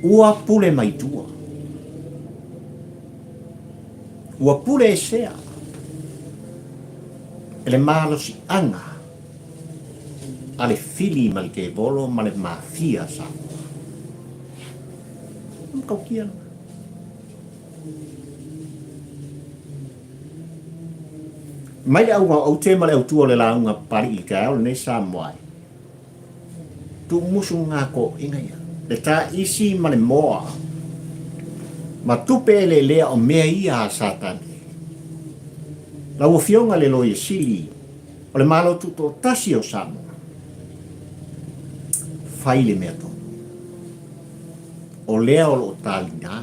Ua pule mai tua. Ua pule esea e le malosiaga a le fili ma le tevolo ma le mafia Samoa. Matautia lena. Mai le auga o aute ma le autua o le lauga Papalii i le taeao lenei Samoa e. Tuumusu ngā kōʻina ia. Le tāisi ma le moa ma tupe eleelea o mea ia a Satani. Lau Afioga le Loia Sili o le Malo Tutoatasi o Samoa, fai le mea tonu. O lea o lo o talinā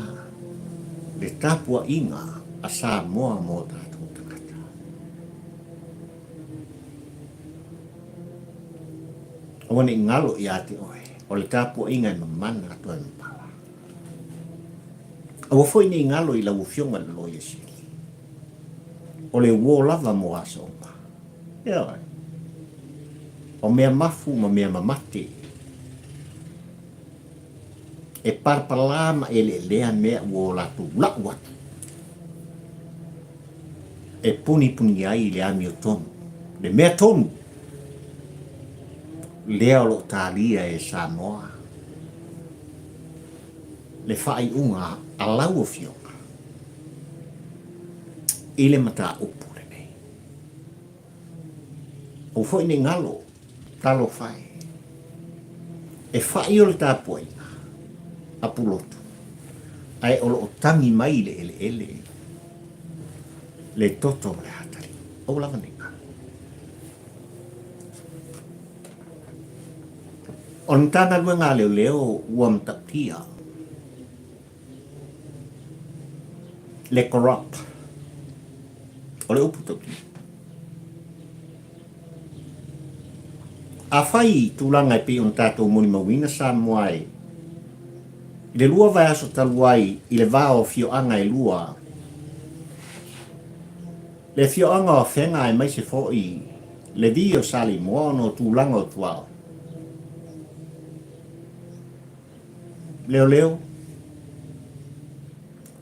le tapuaiga a Samoa mo o tatou tagata. Aua ne i galo ia te oe, o le tapuaiga e mamana toe mapala. Aua foi ne i galo i lau Afioga i le Loia Sili, o le uō lava mo aso uma. Ioe. O mea mafu ma mea mamate. E palapala ma eleelea mea ua o latou lau atu e punipuni ai le amiotonu, le mea tonu lea o lo o talia e Samoa le faaiuga a lau Afioga i le mataupu lenei. Aua foi ne i galo, talofa e. E fai o le tapuaiga a Pulotu, ae o lo o tagi mai i le eleele le toto o le atalii. Aua lava ne i galo. O le Matagaluega a Leoleo ua matautia le corrupt. O le upu tautia. Afai i tulaga e pei ona tatou molimauina Samoa e i le lua vaiaso talu ai i le va o afioaga e lua, le afioaga o Afega aemaise foi le vi o Saleimoa ona o tulaga o tuaoi. Leoleo,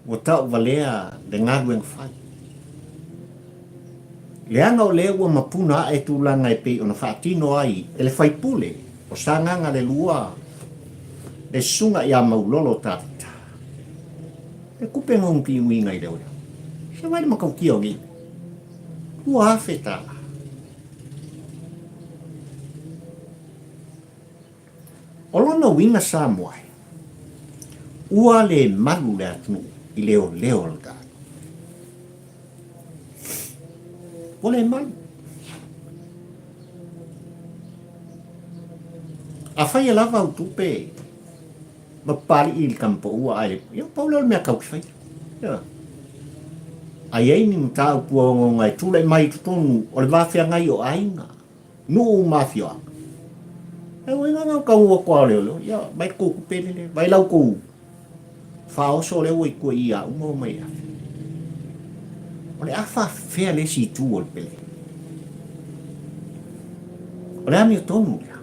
ua tauvalea le galuega fai. Leaga o lea ua mapuna ae tulaga e pei ona faatino ai e le faipule o Sagaga le Lua, le Susuga ia Maulolo Tavita, le kupe gogiuiga i leoleo. Se vai le matautia o nei mea. $2,000. O lona uiga Samoa e, ua le malu le atunuu i leoleo o le tatou. Ua le malu. Afai e lava au tupe ma papalii i le tamapaua ae le, ia pau lea o le mea tau te faia. Ia. A i ai ni mataupu ogaoga e tulai mai i totonu o le va feagai o aiga, nuu ma afioaga. E ui na na kau atu a leoleo, ia mai kou kupe lele, mai lau kou faaoso lea ua i tua i a uma o mai afe. O le a faafefea le isi itu o le pele. O le amiotonu lea.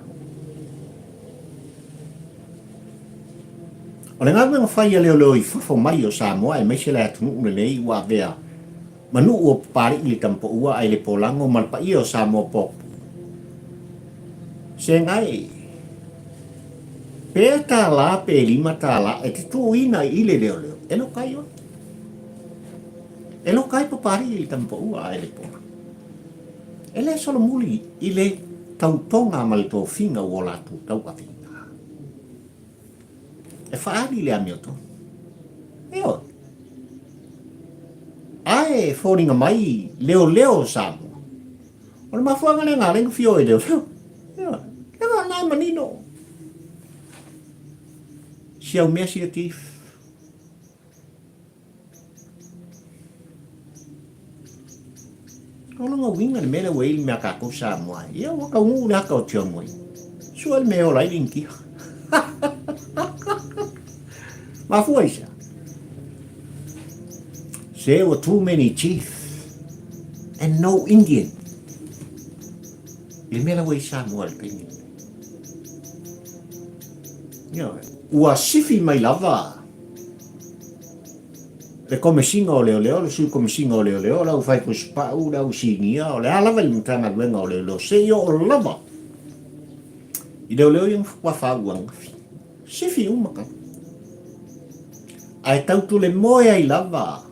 O le galuega fai a leoleo i fafo mai o Samoa aemaise le atunuu lenei ua avea ma nuu o Papalii le Tamapaua ae le Polago ma le paia o Samoa Pop. Segai, pe $1 pe $5 e te tuuina i le leoleo, e loka ai oe. E loka ai Papalii le Tamapaua ae le Polago. E le solomuli i le tautoga ma le tofiga ua latou tauaveina. E faaali le amiotonu. Ioe. Ae e foliga mai leoleo o Samoa. O le mafuaaga lea na ala ai ona fia o i leoleo. Ioe. Leaga o lena e manino. Si au mea sia chief. O lona uiga le mea lea ua i ai le mea a tatou Samoa ai. Ia ua taunuu le ata o Tiamoe. Sue le mea e ola ai le Initia. Mafua i sea? Se ua too many chief and no Indian. I le mea la ua i Samoa i le taimi lenei. Ioe. Ua sifi mai lava le Komesina o Leoleo, le Sui Komesina o Leoleo, le aufaitusipau, le ausinia, o le a lava i le Matagaluega o Leoleo, seia oo lava i leoleo ia na faatoa faauu ananafi. Sifi uma tagata. Ae tautulemoe ai lava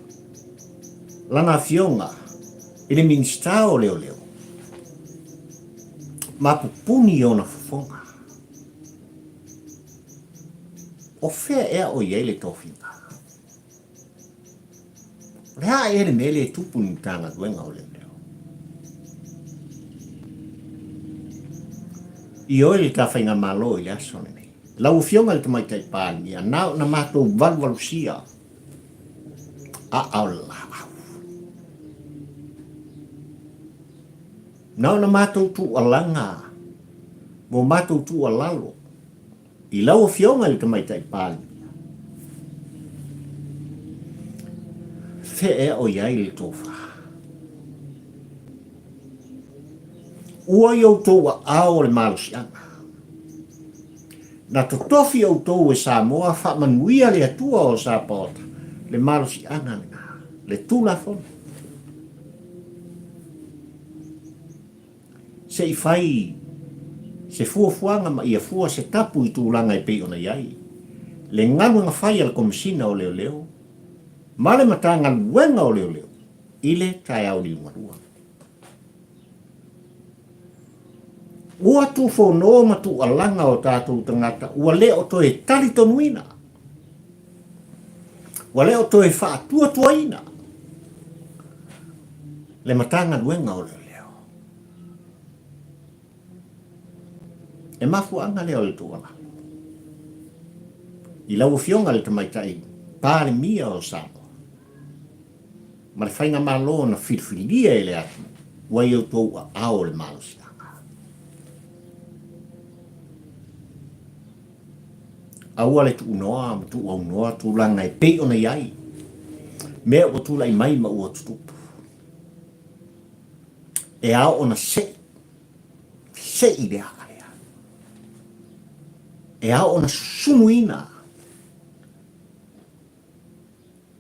lana afioga i le Minisita o Leoleo ma pupuni ona fofoga. O fea ea o i ai le tofiga? O le a ea le mea lea e tupu i le Matagaluega o Leoleo? Ioe le ta faigamalo i le aso lenei. Lau Afioga i le Tamaitai Palemia, na ona matou valuvalusia aao le laau. Na ona matou tuualaga mo matou tuualalo i lau Afioga i le Tamaitai Palemia, fea ea o i ai le tofa? Ua i outou aao le malosiaga. Na totofi outou e Samoa faamanuia le Atua o Sapaota, le malosiaga lena, le Tulafono. Se i fai se fuafuaga ma ia fua se tapu i tulaga e pei ona i ai le galuega fai a le Komesina o Leoleo ma le Matagaluega o Leoleo i le taeao liugalua. Ua tufono ma tuualaga o tatou tagata ua le o toe talitonuina, ua le o toe faatuatuaina le Matagaluega o Leoleo. E mafuaaga lea o le tuualalo i lau Afioga i le Tamaitai Palemia o Samoa ma le Faigamalo na filifilia e le atunuu, ua i outou aao le malosiaga. Aua le tuunoa ma tuuaunoa tulaga e pei ona i ai mea ua tulai mai ma ua tutupu. E ao ona sei, sei le aa lea. E ao ona sunuina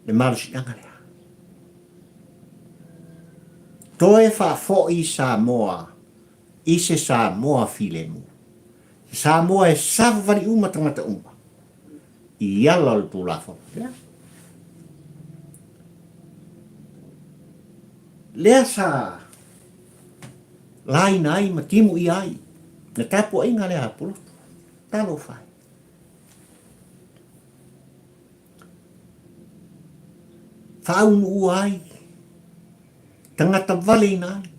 le malosiaga lea. Toe faafoi Samoa i se Samoa filemu. Se Samoa e savavali uma tagata uma i ala o le Tulafono. Lea. Lea sa laina ai ma timuia ai le tapuaiga lea a Pulotu. Talofa e. Faaunuua ai, tagata valeina ai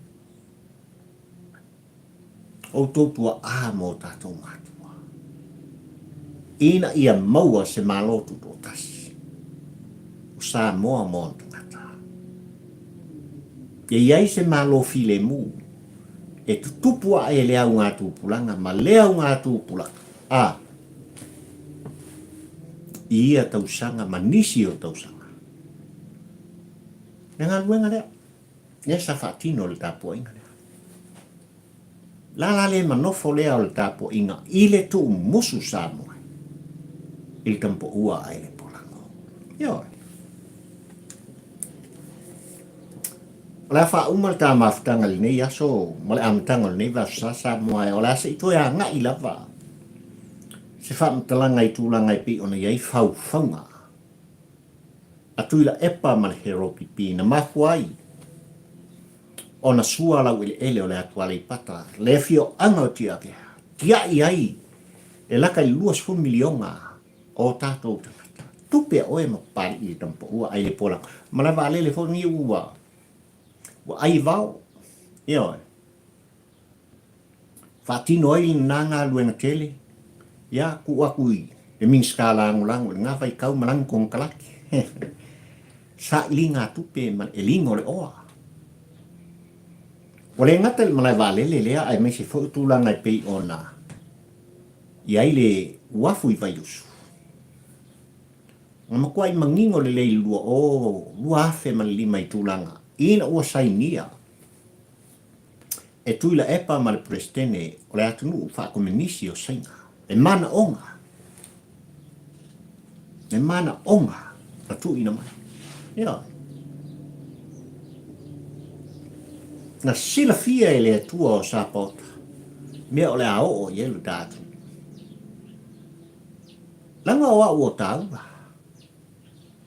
outou tuaa ma o tatou matua, ina ia maua se Malo Tutoatasi o Samoa ma ona tagata. Ia i ai se Malo filemu e tutupu ae le augatupulaga ma le augatupulaga, a i ia tausaga ma nisi o tausaga. Le galuega lea, lea sa faatino le tapuaiga lea. La la le manofo lea o le tapuaiga i le tuumusu Samoa i le tamapoua a le polago. Ioe. O le a faauma le ta mafutaga i lenei aso ma le amataga o lenei vaiaso sa Samoa e o le a se i toe agai lava se faamatalaga i tulaga e pei ona i ai faufauga a Tuilaepa ma le Heropipi na mafua ai ona sua laueleele o le atu Aleipata le afioaga o Tiavea, tiai ai le laka i le 20 miliona o tatou tagata. Tupe a oe ma Papalii i le tamapaua ai le pola ma le vaalele foi lenei ua ua ai vao. Ioe. Faatino ai lena galuega tele, ia tuu atu i le Minisita Lagolago i lena vaitau ma lana konekarate. Sailiga tupe ma le eliga o le oa. Ua le gata i le malae vaalele lea aemaise foi o tulaga e pei ona i ai le uafu i Vaiusu. Na matuai manino lelei i le 2005 i tulaga ina ua sainia e Tuilaepa ma le Peresetene o le atunuu faakomenisi o Saina le manaoga, le manaoga na tuuina mai. Ioe. Na silafia e le Atua o Sapaota mea o le a oo i ai lo ta atunuu. Leaga o au o tāua.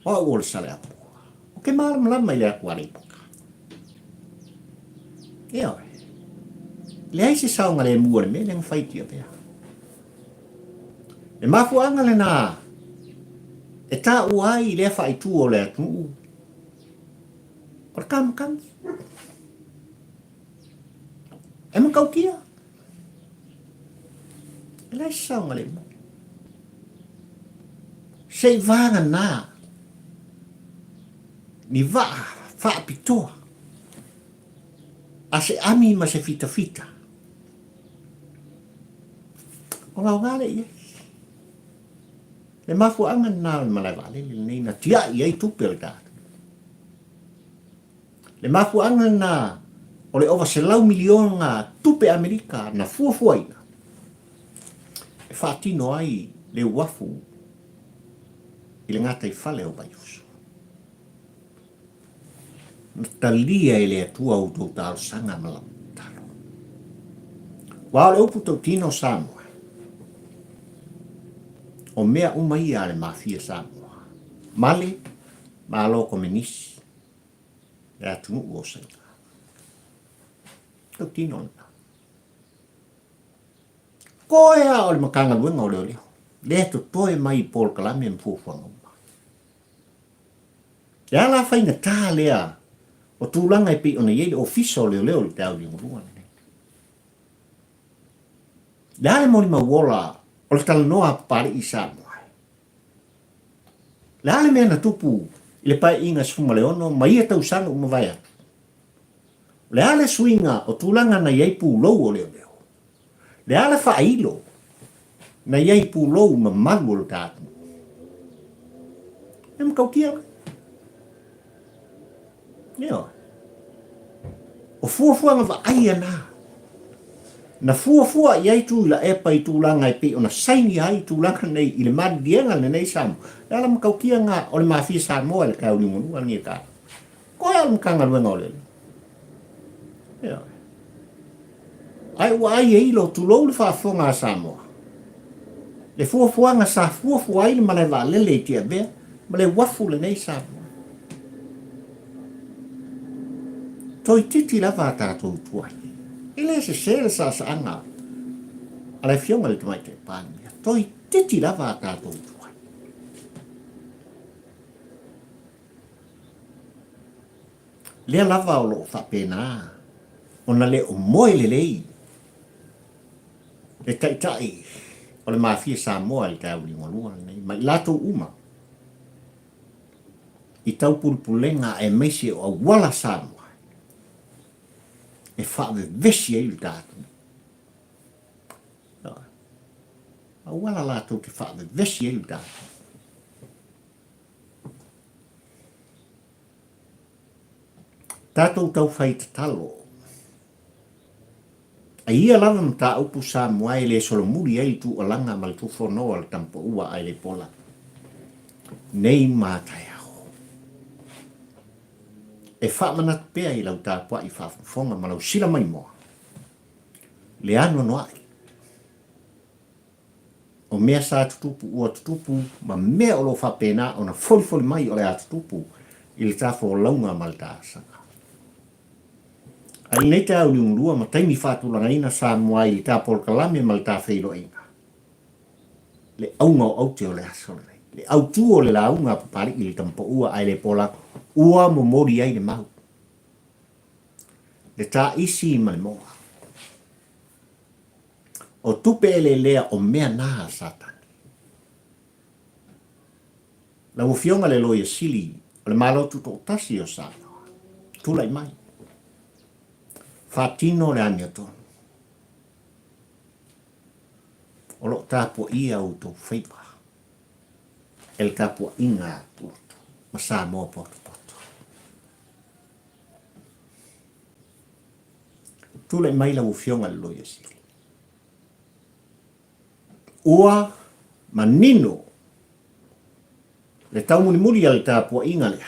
O au o le Saleapua. Ou te malamalama i le atu Aleipata. Ioe. Leai se saogalemu o le mea lea na fai i Tiavea. Le mafuaaga lena e taua ai lea faaitu o le atunuu o le kamukami. E matautia. E leai se saogalemu. Se i vagana ni vaa faapitoa a se ami ma se fitafita. Ona aoga lea i ai. Le mafuaaga lena o le malae vaalele lenei na tiai ai tupe o le tatou. Le mafuaaga lena o le ova 100 miliona tupe Amerika na fuafuaina e faatino ai le uafu i le gataifale o Vaiusu. Na talia e le Atua outou talosaga ma lau tatalo. Aua o le upu tautino o Samoa, o mea uma ia a le Mafia Samoa, ma le Malo Komenisi, le atunuu o Saina. Tautino lena. Koe a o le Matagaluega o Leoleo, lea e totoe mai i polokalame ma fuafuaga uma. Le a la faigata lea o tulaga e pei ona i ai le Ofisa o Leoleo i le taeao liugalua lenei? Le a le molimau ola o le talanoa a Papalii i Samoa? Le a le mea na tupu i le Paeaiga 16 ma ia tausaga ua mavae atu? O le a le suiga o tulaga na i ai pulou o leoleo? Le a le faailo na i ai pulou mamalu o le ta atunuu? E matautia la. Ioe. O fuafuaga vaaia na. Na fuafua i ai Tuilaepa i tulaga e pei ona saini ai tulaga nei i le maliliega lenei Samoa. Le a la matautia na o le Mafia Samoa i le taeao liugalua lenei ta. Koe a o le Matagaluega o Leoleo. Ioe. Ae ua ai e ilo, tulou le faafofoga a Samoa, le fuafuaga sa fuafua ai le malae vaalele i Tiavea ma le uafu lenei Samoa. Toeitiiti lava a tatou tuai. E le sese le saasaaga a le Afioga i le Tamaitai Palemia. Toeitiiti lava a tatou tuai. Lea lava o lo o faapena ona le o moe lelei le Taitai o le Mafia Samoa i le taeao liugalua lenei ma i latou uma i taupulepulega aemaise o auala Samoa e faavevesi ai le ta atunuu. Auala latou te faavevesi ai le ta atunuu. Tatou taufai tatalo. A ia lava mataupu Samoa e le solomuli ai le tuualaga ma le tufonoa o le Tamapaua ae le pola nei ma taeao. E faamanatu pea i lau tapuai faafofoga ma lau sila maimoa le anoanoai O mea sa tutupu ua tutupu ma mea o lo o faapena ona folifoli mai o le a tutupu i le ta folauga ma le ta asaga. A i lenei taeao liugalua ma taimi faatulagaina Samoa i le ta polokalame ma le ta feiloaiga, le auga o aute o le aso lenei, le autu o le lauga a Papalii i le Tamapaua ae le pola ua momoli ai le mau, le taisi ma le moa. O tupe eleelea o mea na a Satani. Lau Afioga le Loia Sili o le Malo Tutoatasi o Samoa, tulai mai. Faatino le amiotonu. O lo o tapuaia outou faiva e le tapuaiga a Pulotu ma Samoa potopoto. Tulai mai lau Afioga i le Loia Sili. Ua manino le taumulimuli a le tapuaiga lea.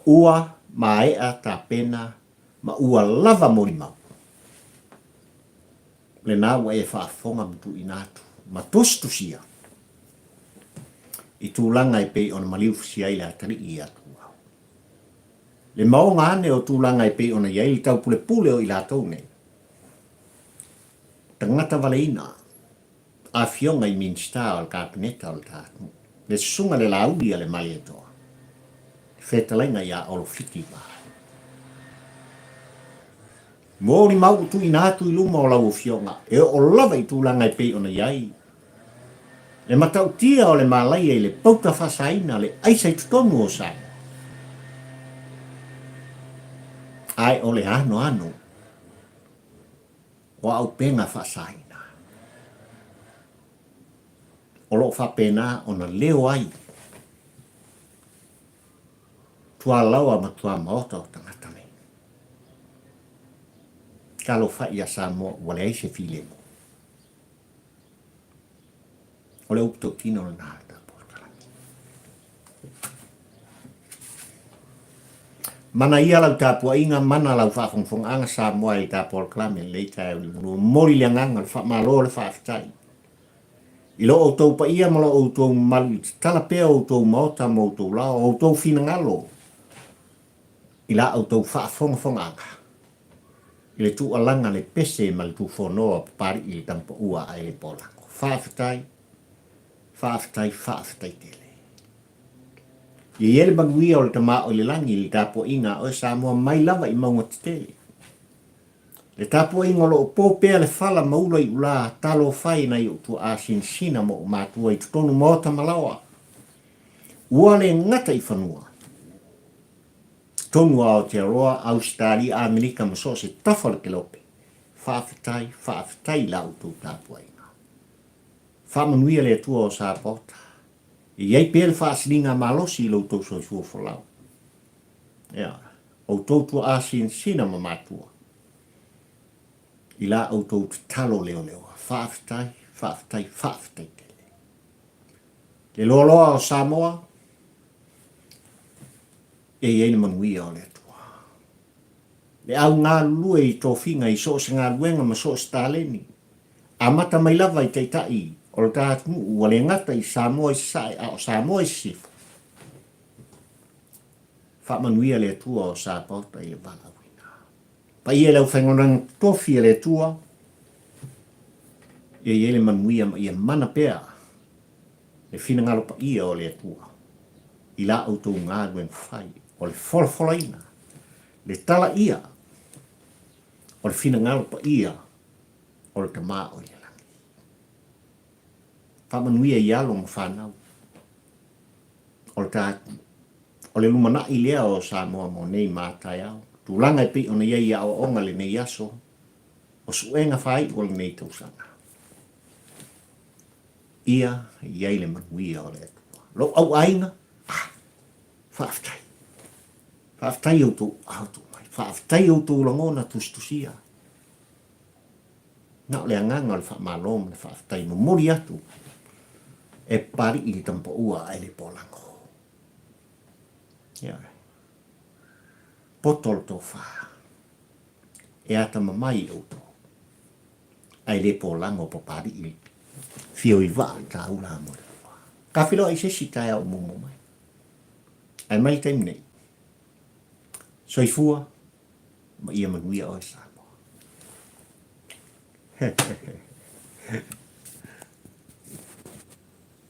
Ua maea tapena ma ua lava molimau. Lena ua e faafofoga ma tuuina atu ma tusitusia i tulaga e pei ona maliufusia ai le atalii ia Tuau. Le maoga ane o tulaga e pei ona i ai le taupulepule o i latou nei, tagata valeina, afioga i Minisita o le Kapeneta o le ta atunuu, le Susuga le Laauli a le Malietoa, le fetalaiga ia Olo Fiti Vaai. Molimau ua tuuina atu i luma o lau Afioga e oo lava i tulaga e pei ona i ai le matautia o le malaia i le pauta faasaina le aisa i totonu o Samoa. Ae o le anoano o auupega faasaina o lo o faapena ona leo ai tualaoa ma tuamaota o tagata nei. Talofa ia Samoa ua leai se filemu. O le upu tautino lena a le polokalame. Mana ia lau tapuaiga, mana lau faafogafogaaga Samoa i le ta polokalame i lenei taeao liugalua. Momoli le agaga o le faamalo o le faafetai i lo outou paia ma lo outou mamalu i tatala pea o outou maota ma outou laoa, o outou finagalo i la outou faafogafogaaga i le tuualaga le pese ma le tufonoa o Papali'i le Tamapaua a Ele Polago. Faafetai, faafetai, faafetai tele. Ia i ai le manuia o le Tama o i le lagi i le tapuaiga a oe Samoa mai lava i mauga tetele. Le tapuaiga o lo o po pea le fala ma ula i ulā, talofa e nai ou tuaa sinasina ma ou matua i totonu maota ma laoa. Ua le gata i fanua. Totonu o Aotearoa, Ausetalia, Amerika ma so o se tafa o le kelope. Faafetai, faafetai i la outou tapuaiga. Faamanuia le Atua o Sapaota. E i ai pea le faasiliga malosi i lo outou soifua folau. Ea, outou tuaa sinasina ma matua i la outou tatalo leoleoa. Faafetai, faafetai, faafetai tele. Le loaloa o Samoa, e i ai le manuia o le Atua. Le au galulue i tofiga i so o se galuega ma so o se taleni, amata mai lava i taitai o le ta atunuu ua le gata i Samoa i Sasae a o Samoa i Sisifo. Faamanuia le Atua o Sapaota i le valaauina. Paia i le aufaigaluega totofi a le Atua, ia i ai le manuia ma ia mana pea le finagalo paia o le Atua i la outou galuega fai o le folafolaina, le talaia o le finagalo paia o le Tama o i le lagi. Faamanuia i alo ma fanau o le ta o le lumanai lea o Samoa mo nei ma taeao. Tulaga e pei ona i ai i aoaoga lenei aso o suega faaiu o lenei tausaga. Ia i ai le manuia o le Atua. Lou auaiga, ah, faafetai. Faafetai outou aao tuu mai. Faafetai outou lagona tusitusia. Na o le agaga o le faamalo ma le faafetai momoli atu e Papali'i le Tamapaua ae le Polago. Ia, poto le tofa e atamamai i outou ae le polago Papali'i le fio i vaa le taula mo le ua. Ka feiloai i se isi taeao o muamua mai. Ae mai le taimi nei. Soifua ma ia manuia oe Samoa.